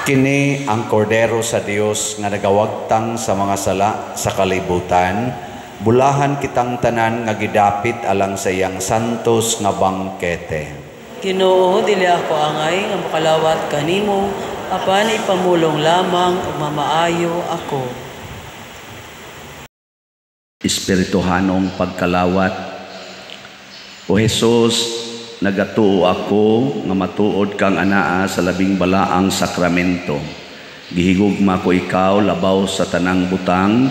Kini ang kordero sa Dios nga nagawagtang sa mga sala sa kalibutan, bulahan kitang tanan nga gidapit alang sa iyang santos nga bangkete. Ginoo, dili ako angay nga mokalawat kanimo, apan ipamulong lamang ug mamaayo ako. Espirituhanong pagkalawat. O Jesus, nagatuo ako nga matuod kang anaa sa labing balaang sakramento. Gihigugma ko ikaw labaw sa tanang butang,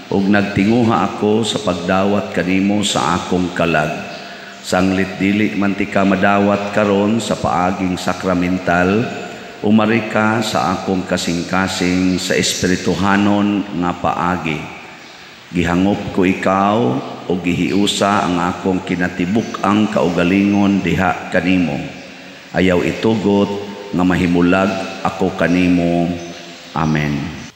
ug nagtinguha ako sa pagdawat kanimo sa akong kalag. Sanglit dili man ti ka madawat karon sa paaging sakramental, umari ka sa akong kasing-kasing sa espirituhanon nga paagi. Gihangop ko ikaw o gihiusa ang akong kinatibuk-ang kaugalingon diha kanimo. Ayaw itugot nga mahimulag ako kanimo. Amen.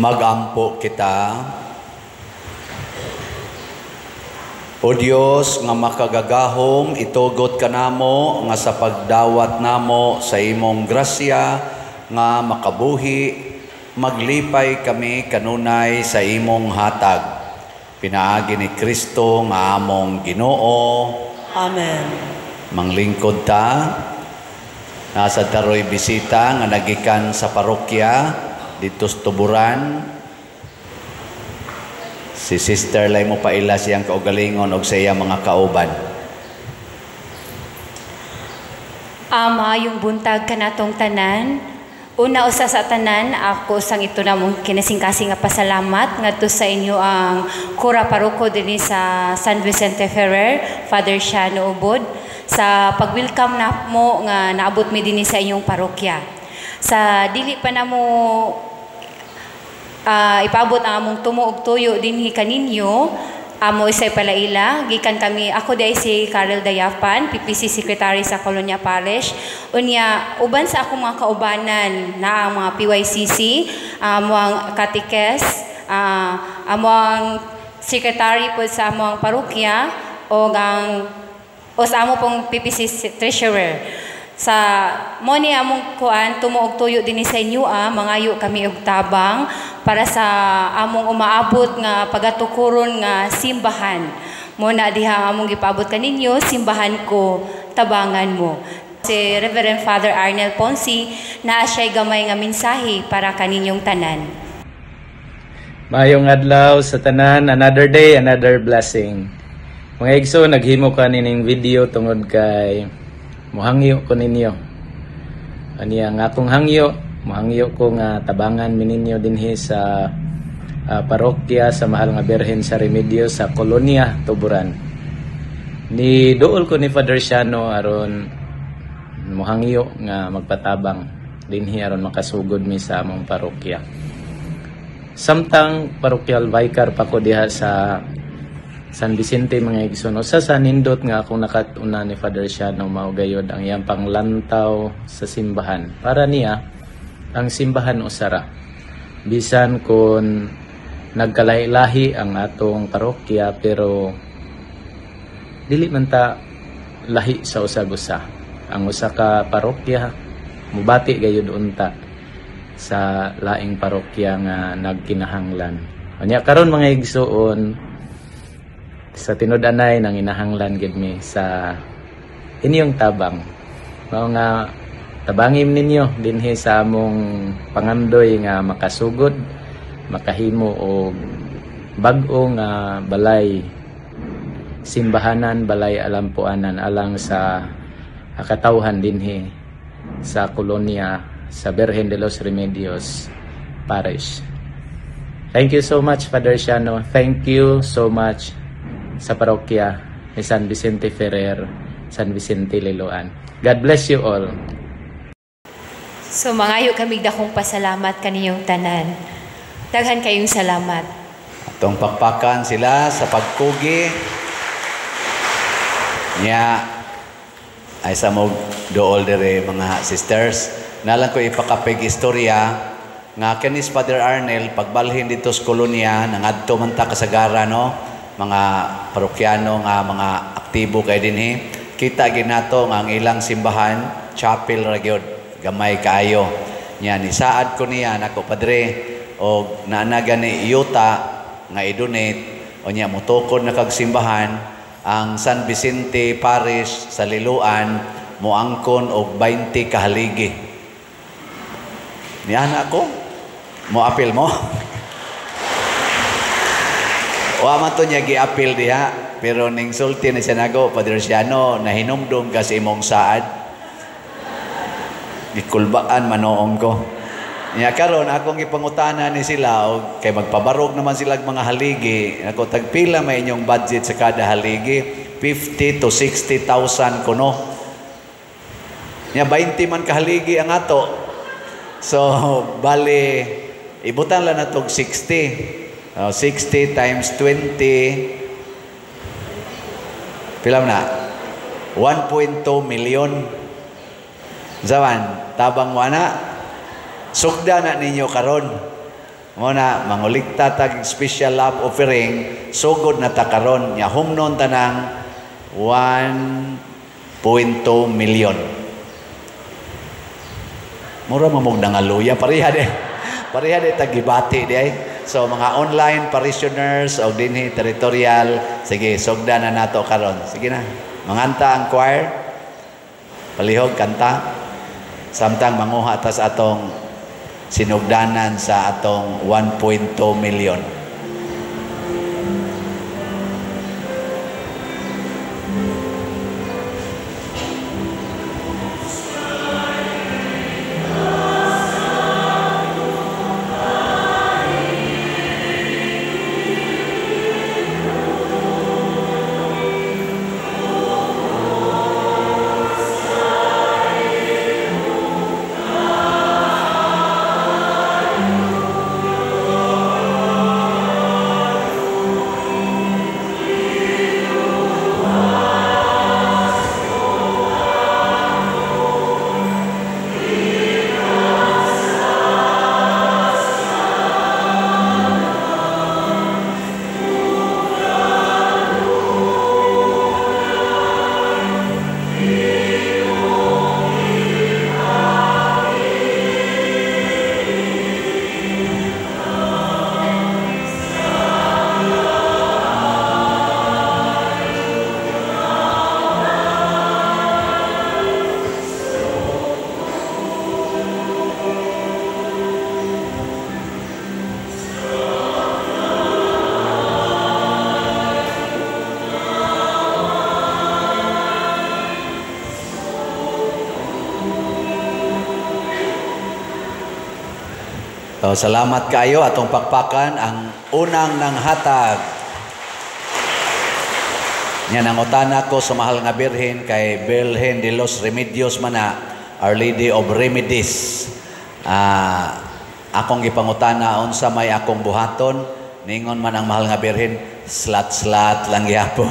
Magampo kita. O Dios nga makagagahom, itugot kanamo nga sa pagdawat namo sa imong grasya nga makabuhi, maglipay kami kanunay sa imong hatag. Pinaagi ni Kristo nga among Ginoo. Amen. Manglingkod ta, nasa taroy bisita nga nagikan sa parokya dito sa Tuburan. Si Sister Lay mo paila siyang kaugalingon og sa iya mga kauban. Maayong buntag kanatong tanan. Una usa sa tanan, ako sang ito namong kinasingkasing nga pasalamat ngadto sa inyo ang kura paroko dinhi sa San Vicente Ferrer, Father Shano Ubod, sa pag-welcome na mo nga naabot mi dinhi sa inyong parokya. Sa dili pa namo ipaabot ang among tumo og tuyo dinhi kaninyo, amo isay palaila gikan kami, ako di si Karel Dayapan, PPC Secretary sa Colonia Parish. Unya uban sa akong mga kaubanan na ang mga PYCC, among katikes, among secretary po sa among parokya o ang o sa amo pong PPC treasurer. Sa mo ni among kuan tumo og tuyo dinhi sa inyo, mangayo kami og tabang para sa among umaabot nga pagatukuron nga simbahan. Mo na diha among gipaabot kaninyo, simbahan ko, tabangan mo. Si Reverend Father Arnel Ponce naa siya'y gamay nga mensahe para kaninyong tanan. Maayong adlaw sa tanan, another day, another blessing. Mga igso, naghimo ka nining video tungod kay muhangyo ko ninyo. Aniya nga akong hangyo, muhangyo ko nga tabangan mi ninyo dinhi sa parokya sa Mahal nga Birhen sa Remedios sa Colonia Tuburan. Ni duol ko ni Father Shano aron muhangyo nga magpatabang dinhi aron makasugod mi sa among parokya. Samtang parokyal vicar pa ko diha sa San Vicente, mga igsoon, usa sa nindot nga akong nakatuna ni Father Shano mao gayod ang iyang panglantaw sa simbahan. Para niya, ang simbahan usara. Bisan kung nagkalahi-lahi ang atong parokya, pero dili man ta lahi sa usag-usa. Ang usa ka parokya mubati gayud unta sa laing parokya nga nagkinahanglan. Unya karon, mga igsuon, sa tinud-anay nang inahanglan gid mi sa inyong tabang. Mao nga tabangim ninyo dinhi sa among pangandoy nga makasugod, makahimo og bag-o nga balay simbahanan, balay alampuanan alang sa katawhan dinhi sa kolonya sa Virgen de los Remedios Parish. Thank you so much, Father Shano. Thank you so much sa parokya ni San Vicente Ferrer, San Vicente Liloan. God bless you all. So mangayo kami dakong pasalamat kaniyong tanan. Daghan kayong salamat. Atong pakpakan sila sa pagkugi. Nya ay sa mo dool dire, mga sisters. Nalang ko ipakapig istorya nga kinis Father Arnel pagbalhin dito sa kolonya, nangadto man ta kasagara, no, mga parokyano nga mga aktibo kay dinhi, kita ginato nga ang ilang simbahan chapel ra gyud, gamay kaayo. Nya ni saad ko niya nako, "Padre, og naanaga ni yuta nga i-donate o nya motukod na kag simbahan ang San Vicente Parish sa Liloan, moangkon og 20 ka haligi." Niana ako, mo apil mo. Wa man to niya gi-apil diha, pero ning sulti ni siya nago, "Padre Siano, nahinumdum ka sa imong saad." Gikulbaan manoong ko. Nya karon akong gipangutana ni sila og kay magpabarog naman sila og mga haligi. Ako, "Tagpila may inyong budget sa kada haligi?" 50 to 60,000 kuno. Nya 20 man ka haligi ang ato. So bali ibutan lang natog 60. 60 times 20, pila na? 1.2 million. Zaman, tabang wana, sugda na ninyo karon. Mo na mangulikta tag special love offering, sugod na ta karon nya humnon tanang 1.2 million. Mura mamog nangaluya pareha de. Pareha de tagibati di ay. So mga online parishioners o dinhi territorial, sige sugdan na nato karon. Sige na. Manganta ang choir. Palihog kanta. Samtang manguha tas atong sinugdanan sa atong 1.2 million. So, salamat kayo atong pakpakan ang unang nang hatag. Nya nangutana ko sa mahal nga Birhen kay Birhen de los Remedios mana, Our Lady of Remedies. Akong gipangutana unsa may akong buhaton, ningon man ang mahal nga Birhen, slat-slat lang gyapon.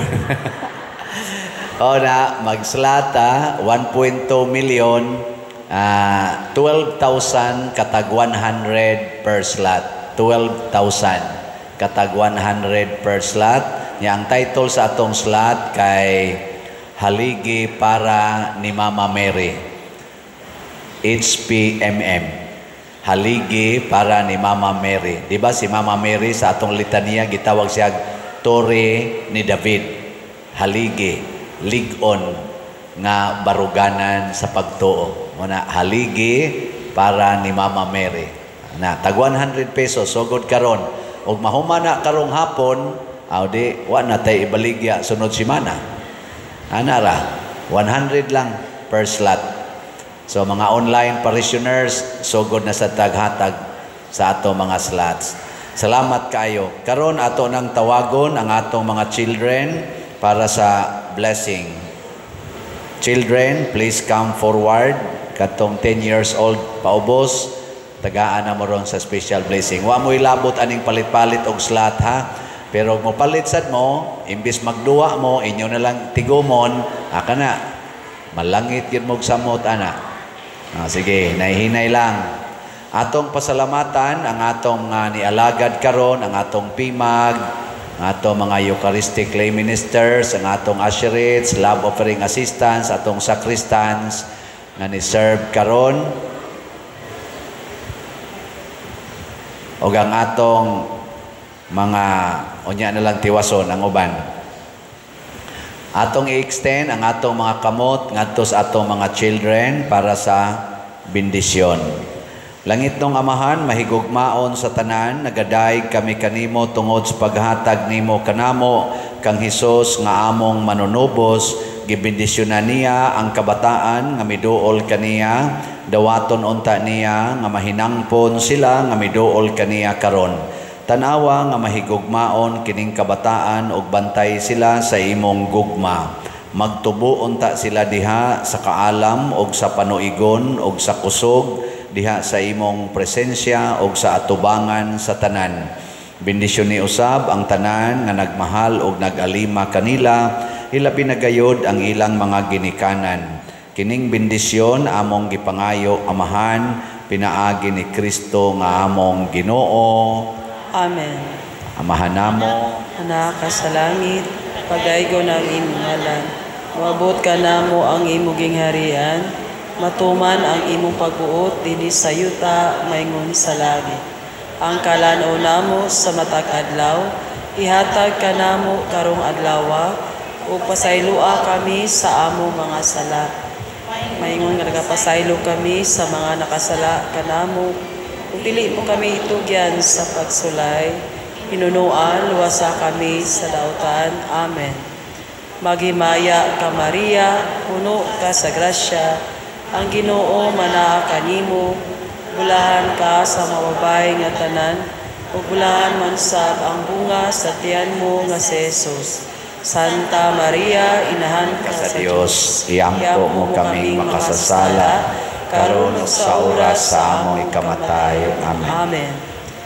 O na mag-slat 1.2 million. 12,000 katag 100 per slot. 12,000 katag 100 per slot. Nya ang title sa atong slot kay Haligi para ni Mama Mary. HPMM. Haligi para ni Mama Mary. Di ba si Mama Mary sa atong litanya gitawag siya Torre ni David. Haligi, lig-on nga baruganan sa pagtuo. Muna haligi para ni Mama Mary. Na tag 100 pesos sugod karon. Og mahuma na karong hapon, aw di wa na tay ibaligya sunod semana. Ana ra, 100 lang per slot. So mga online parishioners, sugod na sa taghatag sa ato mga slots. Salamat kayo. Karon ato nang tawagon ang atong mga children para sa blessing. Children, please come forward. Katong 10 years old paubos, tagaan na mo ron sa special blessing. Wa mo ilabot aning palit-palit og slot ha. Pero mo palit sad mo, imbis magduwa mo, inyo na lang tigumon, aka na. Malangit gyud mog samot ana. Sige, hinay-hinay lang. Atong pasalamatan ang atong nialagad karon, ang atong pimag, ang atong mga Eucharistic lay ministers, ang atong usherates, love offering assistants, atong sacristans nga ni-serve karon, og ang atong mga unya na lang tiwason ang uban. Atong i-extend ang atong mga kamot ngadto sa atong mga children para sa bendisyon. Langit nong Amahan, mahigugmaon sa tanan, nagadayeg kami kanimo tungod sa paghatag nimo kanamo kang Hesus nga among manunubos. Gibendisyonan niya ang kabataan nga miduol kaniya, dawaton unta niya nga mahinangpon sila nga miduol kaniya karon. Tanawa nga mahigugmaon kining kabataan ug bantay sila sa imong gugma. Magtubo unta sila diha sa kaalam ug sa panuigon ug sa kusog diha sa imong presensya ug sa atubangan sa tanan. Bendisyon ni usab ang tanan nga nagmahal ug nagalima kanila, ilabi na gayod ang ilang mga ginikanan. Kining bendisyon among gipangayo Amahan pinaagi ni Kristo nga among Ginoo. Amen. Amahan namo, Anak ka sa langit, pagaygon ang imong ngalan. Moabot ka namo ang imong gingharian, matuman ang imong pagbuot dinhi sa yuta maingon sa langit. Ang kalan-on namo sa matag adlaw, ihatag kanamo karong adlawa, ug pasayloa kami sa among mga sala. Maingon nga nagapasaylo kami sa mga nakasala kanamo, ug dili mo kami itugyan sa pagsulay, hinunoan luwasa kami sa dautan. Amen. Maghimaya ka, Maria, puno ka sa grasya, ang Ginoo manaa kanimo, bulahan ka sa mga babaye nga tanan, ug bulahan man sab ang bunga sa tiyan mo nga si Jesus. Santa Maria, inahan ka sa Dios, iampo mo kaming makasasala, karon ug sa oras sa among ikamatay. Amen. Amen.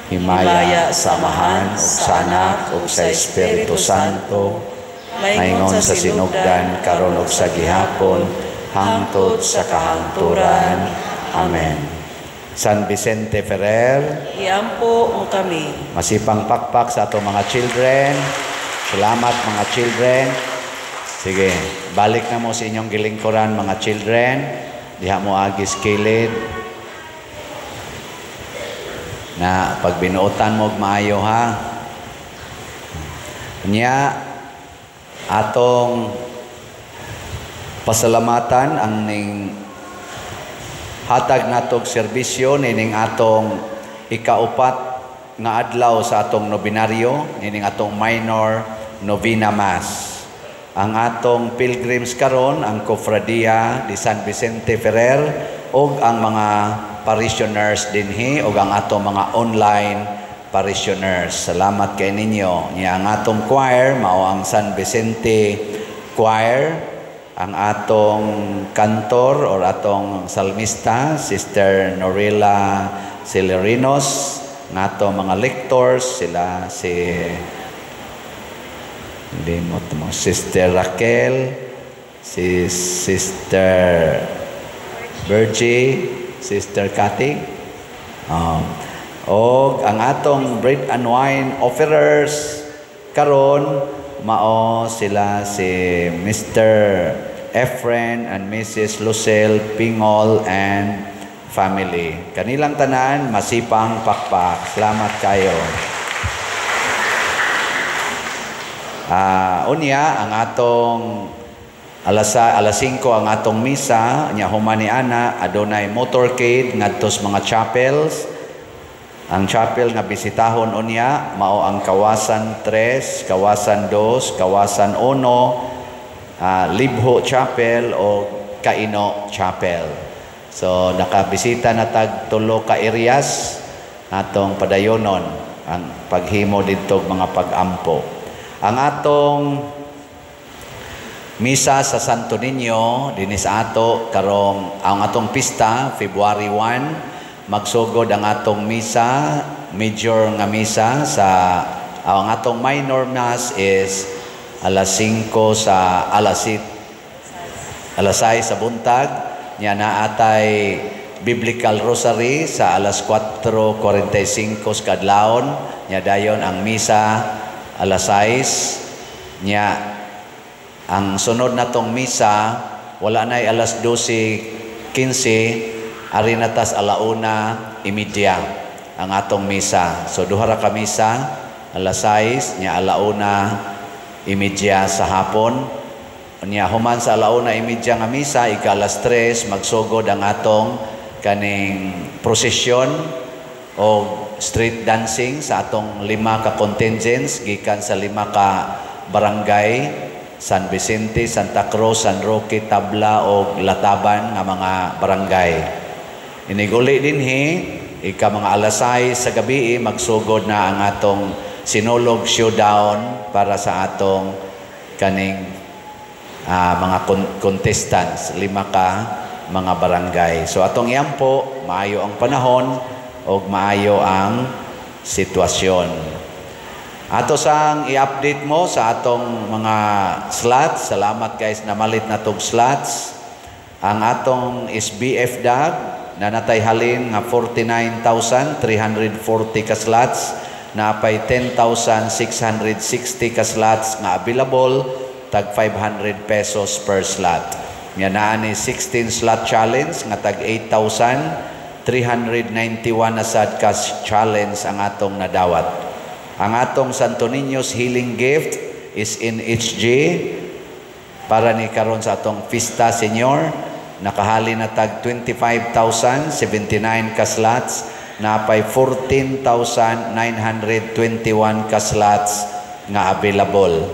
Himaya sa Amahan ug sa Anak ug sa Espiritu Santo, maingon sa sinugdan, karon ug sa gihapon, hangtod sa kahangturan. Amen. San Vicente Ferrer, iampo mo kami. Masipang pakpak sa atong mga children. Salamat, mga children. Sige, balik na mo sa inyong gilingkuran, mga children. Diha mo agis kilid. Na pagbinuotan mo og maayo ha. Nya atong pasalamatan ang ning hatag natog serbisyo nining atong ikaupat nga adlaw sa atong nobenaryo nining atong minor novena mass. Ang atong pilgrims karon ang Cofradia de San Vicente Ferrer ug ang mga parishioners dinhi ug ang atong mga online parishioners. Salamat kay ninyo. Nya ang atong choir mao ang San Vicente Choir, ang atong kantor or atong salmista Sister Norela Celerinos, ang atong mga lectors sila si limot mo, Sister Raquel, si Sister Virgie, Sister Cathy, og ang atong bread and wine offerers karon mao sila si Mr. Efren and Mrs. Lucille Pingol and family. Kanilang tanan masipang pakpak. Salamat kayo. Unya ang atong alas 5 ang atong misa, nya human ni ana adunay motorcade ngadto sa mga chapels. Ang chapel nga bisitahon unya mao ang Kawasan 3, Kawasan 2, Kawasan 1, Libho Chapel o Kaino Chapel. So nakabisita na tag tulo ka areas atong padayonon ang paghimo didto mga pagampo. Ang atong misa sa Santo Niño dinhi sa ato karong ang atong pista February 1, magsugod ang atong misa, major nga misa sa ang atong minor mass is alas 5 sa alas 6 sa buntag. Nya naatay biblical rosary sa alas 4:45 sa kadlawon. Nya dayon ang misa alas 6. Nya ang sunod natong misa wala nay alas 12:15, ari na tas 1:30 ang atong misa. So duha ra ka misa, alas 6 nya 1:30 sa hapon. Nya human sa 1:30 nga misa, ika alas 3 magsugod ang atong kaning prosesyon o street dancing sa atong 5 ka contingents gikan sa 5 ka barangay: San Vicente, Santa Cruz, San Roque, Tabla o Lataban nga mga barangay. Iniguli dinhi ika mga alas 6 sa gabi magsugod na ang atong Sinulog Showdown para sa atong kaning mga contestants, 5 ka mga barangay. So atong iampo, maayo ang panahon og maayo ang sitwasyon. Ato sang i-update mo sa atong mga slots. Salamat guys, namalit na tog slots. Ang atong SBF DAG Nanatay halin nga 49,340 ka slots, napay 10,660 ka slots nga available, tag 500 pesos per slot. Nga naa ni 16 slot challenge nga tag 8,391 na sad ka challenge ang atong nadawat. Ang atong Santo Niño's Healing Gift is in HG para ni karon sa atong Pista Señor, nakahali na tag 25,079 ka slots, napay 14,921 ka slots nga available,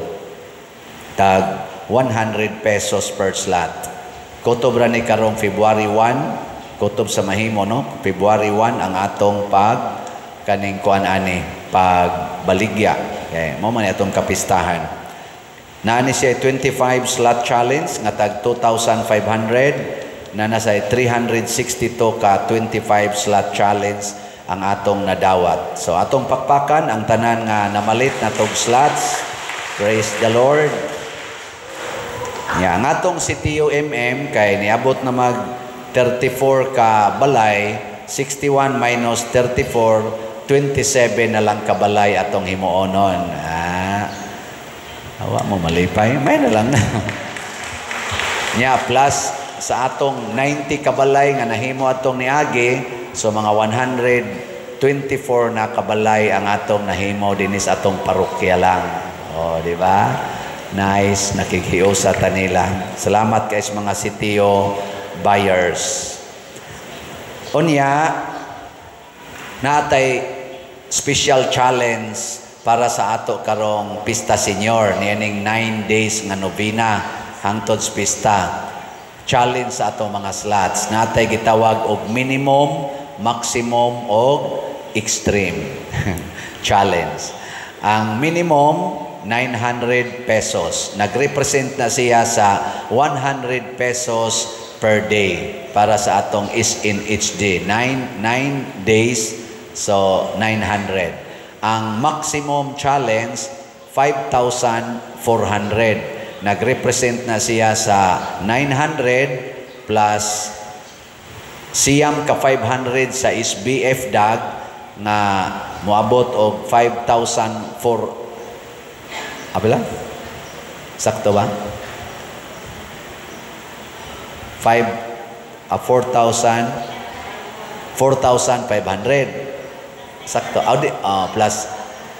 tag 100 pesos per slot. Kutob ra ni karong February 1, kutob sa mahimo, no? February 1 ang atong pag kaning kuan ani, pag baligya. Okay, mo man atong kapistahan. Naani siya 25 slot challenge nga tag 2,500, na nasa 362 ka 25 slot challenge ang atong nadawat. So atong pakpakan ang tanan nga namalit na tog slots. Praise the Lord. Ya, ang atong CTO MM kay niabot na mag 34 ka balay, 61 minus 34, 27 na lang kabalay atong himuonon. Ah, awa mo malipay, may na lang. Nya plus sa atong 90 kabalay nga nahimo atong niagi, so mga 124 na kabalay ang atong nahimo dinis atong parokya lang. Oh, di ba? Nice, nakikiusa ta nila. Salamat kay sa mga CTO buyers. Unya, naatay special challenge para sa ato karong Pista Señor niining 9 days nga novena hangtod sa pista. Challenge sa atong mga slots. Natay gitawag og minimum, maximum og extreme challenge. Ang minimum 900 pesos. Nagrepresent na siya sa 100 pesos per day para sa atong SNHD. 9 days, so 900. Ang maximum challenge, 5,400. Nagrepresent na siya sa 900 plus siyam ka 500 sa SBF DAG nga moabot og 5,004. Apila? Sakto ba? 4,500. Sakto. Plus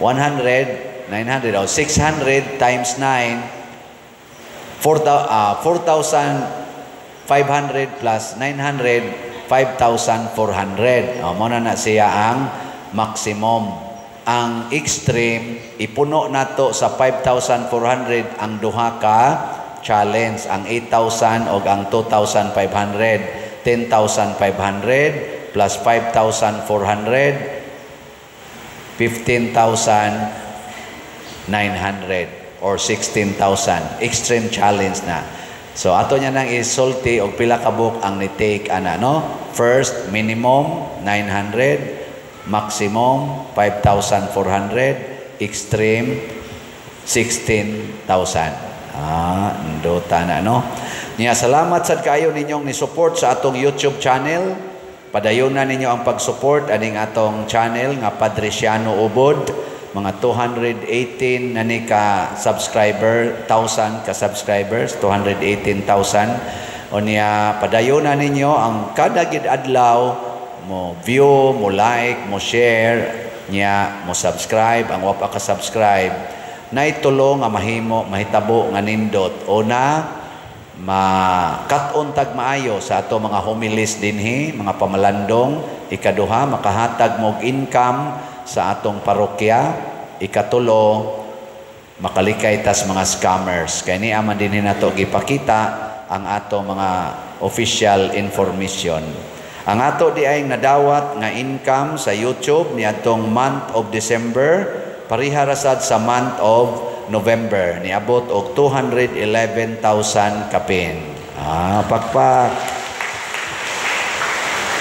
100, 900. O, 600 times 9, 4,500 plus 900, 5,400. O, muna na siya ang maximum. Ang extreme, ipuno nato sa 5,400 ang duha ka challenge, ang 8,000 og ang 2,500, 10,500 plus 5,400, 15,900 or 16,000. Extreme challenge na. So ato niya nang isulti og pila ka book ang ni-take ana, no? First, minimum 900, maximum 5,400, extreme 16,000. Ah, ndota na, no? Niya, salamat sad kayo ninyong ni-support sa atong YouTube channel. Padayon na ninyo ang pag-support aning atong channel nga Padre Siano Ubod. Mga 218 na ni ka subscriber, 1,000 ka subscribers, 218,000. O niya, padayon na ninyo ang kada gid adlaw mo view, mo like, mo share, niya mo subscribe, ang wa pa ka subscribe, naitulo nga mahimo, mahitabo nga nindot. Una, makat-on tag maayo sa ato mga homilies dinhi, mga pamalandong. Ikaduha, makahatag mo og income sa atong parokya. Ikatulo, makalikay tas mga scammers. Kay niya man dinhi nato gipakita ang ato mga official information. Ang ato di ay nadawat nga income sa YouTube niadtong month of December, pareha ra sad sa month of November, niabot og 211,000 kapin. Ah, pakpak.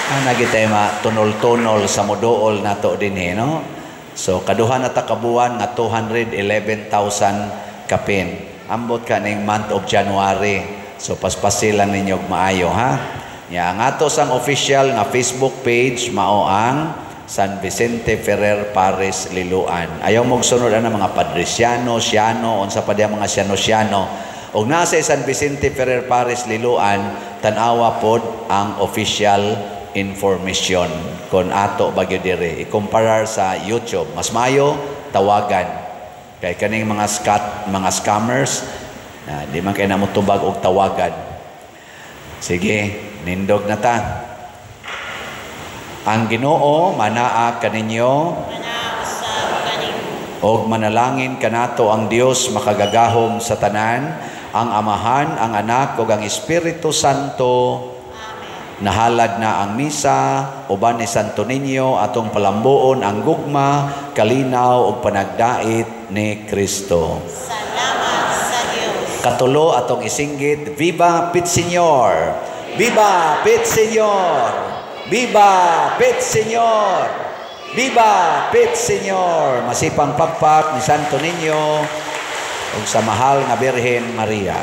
Ah, nagitay ma tunol-tunol sa moduol nato dinhi, no? So kaduha na ta kabuan nga 211,000 kapin. Ambot ka ning month of January. So paspasi lang ninyo og maayo, ha? Nya ang ato sang official nga Facebook page mao ang San Vicente Ferrer Parish Liloan. Ayaw mo sunod ana mga Padriciano, Siano, unsa pa diya mga Siano-Siano. Og nasa San Vicente Ferrer Parish Liloan, tan-awa pod ang official information kon ato bagyo dire ikumparar sa YouTube. Mas mayo tawagan kay kaning mga scammers na di man kay na mo tubag og tawagan. Sige, nindog na ta. Ang Ginoo manaa kaninyo, og manalangin kanato ang Dios makagagahom sa tanan, ang Amahan, ang Anak ug ang Espiritu Santo. Amen. Nahalad na ang misa uban ni Santo Niño, atong palambuon ang gugma, kalinaw ug panagdait ni Kristo. Salamat sa Dios. Katulo atong isinggit, Viva Pit Señor! Viva Pit Señor! Viva Pit Señor! Viva Pit Señor! Masipang pakpak ni Santo Niño ug sa mahal nga Birhen Maria.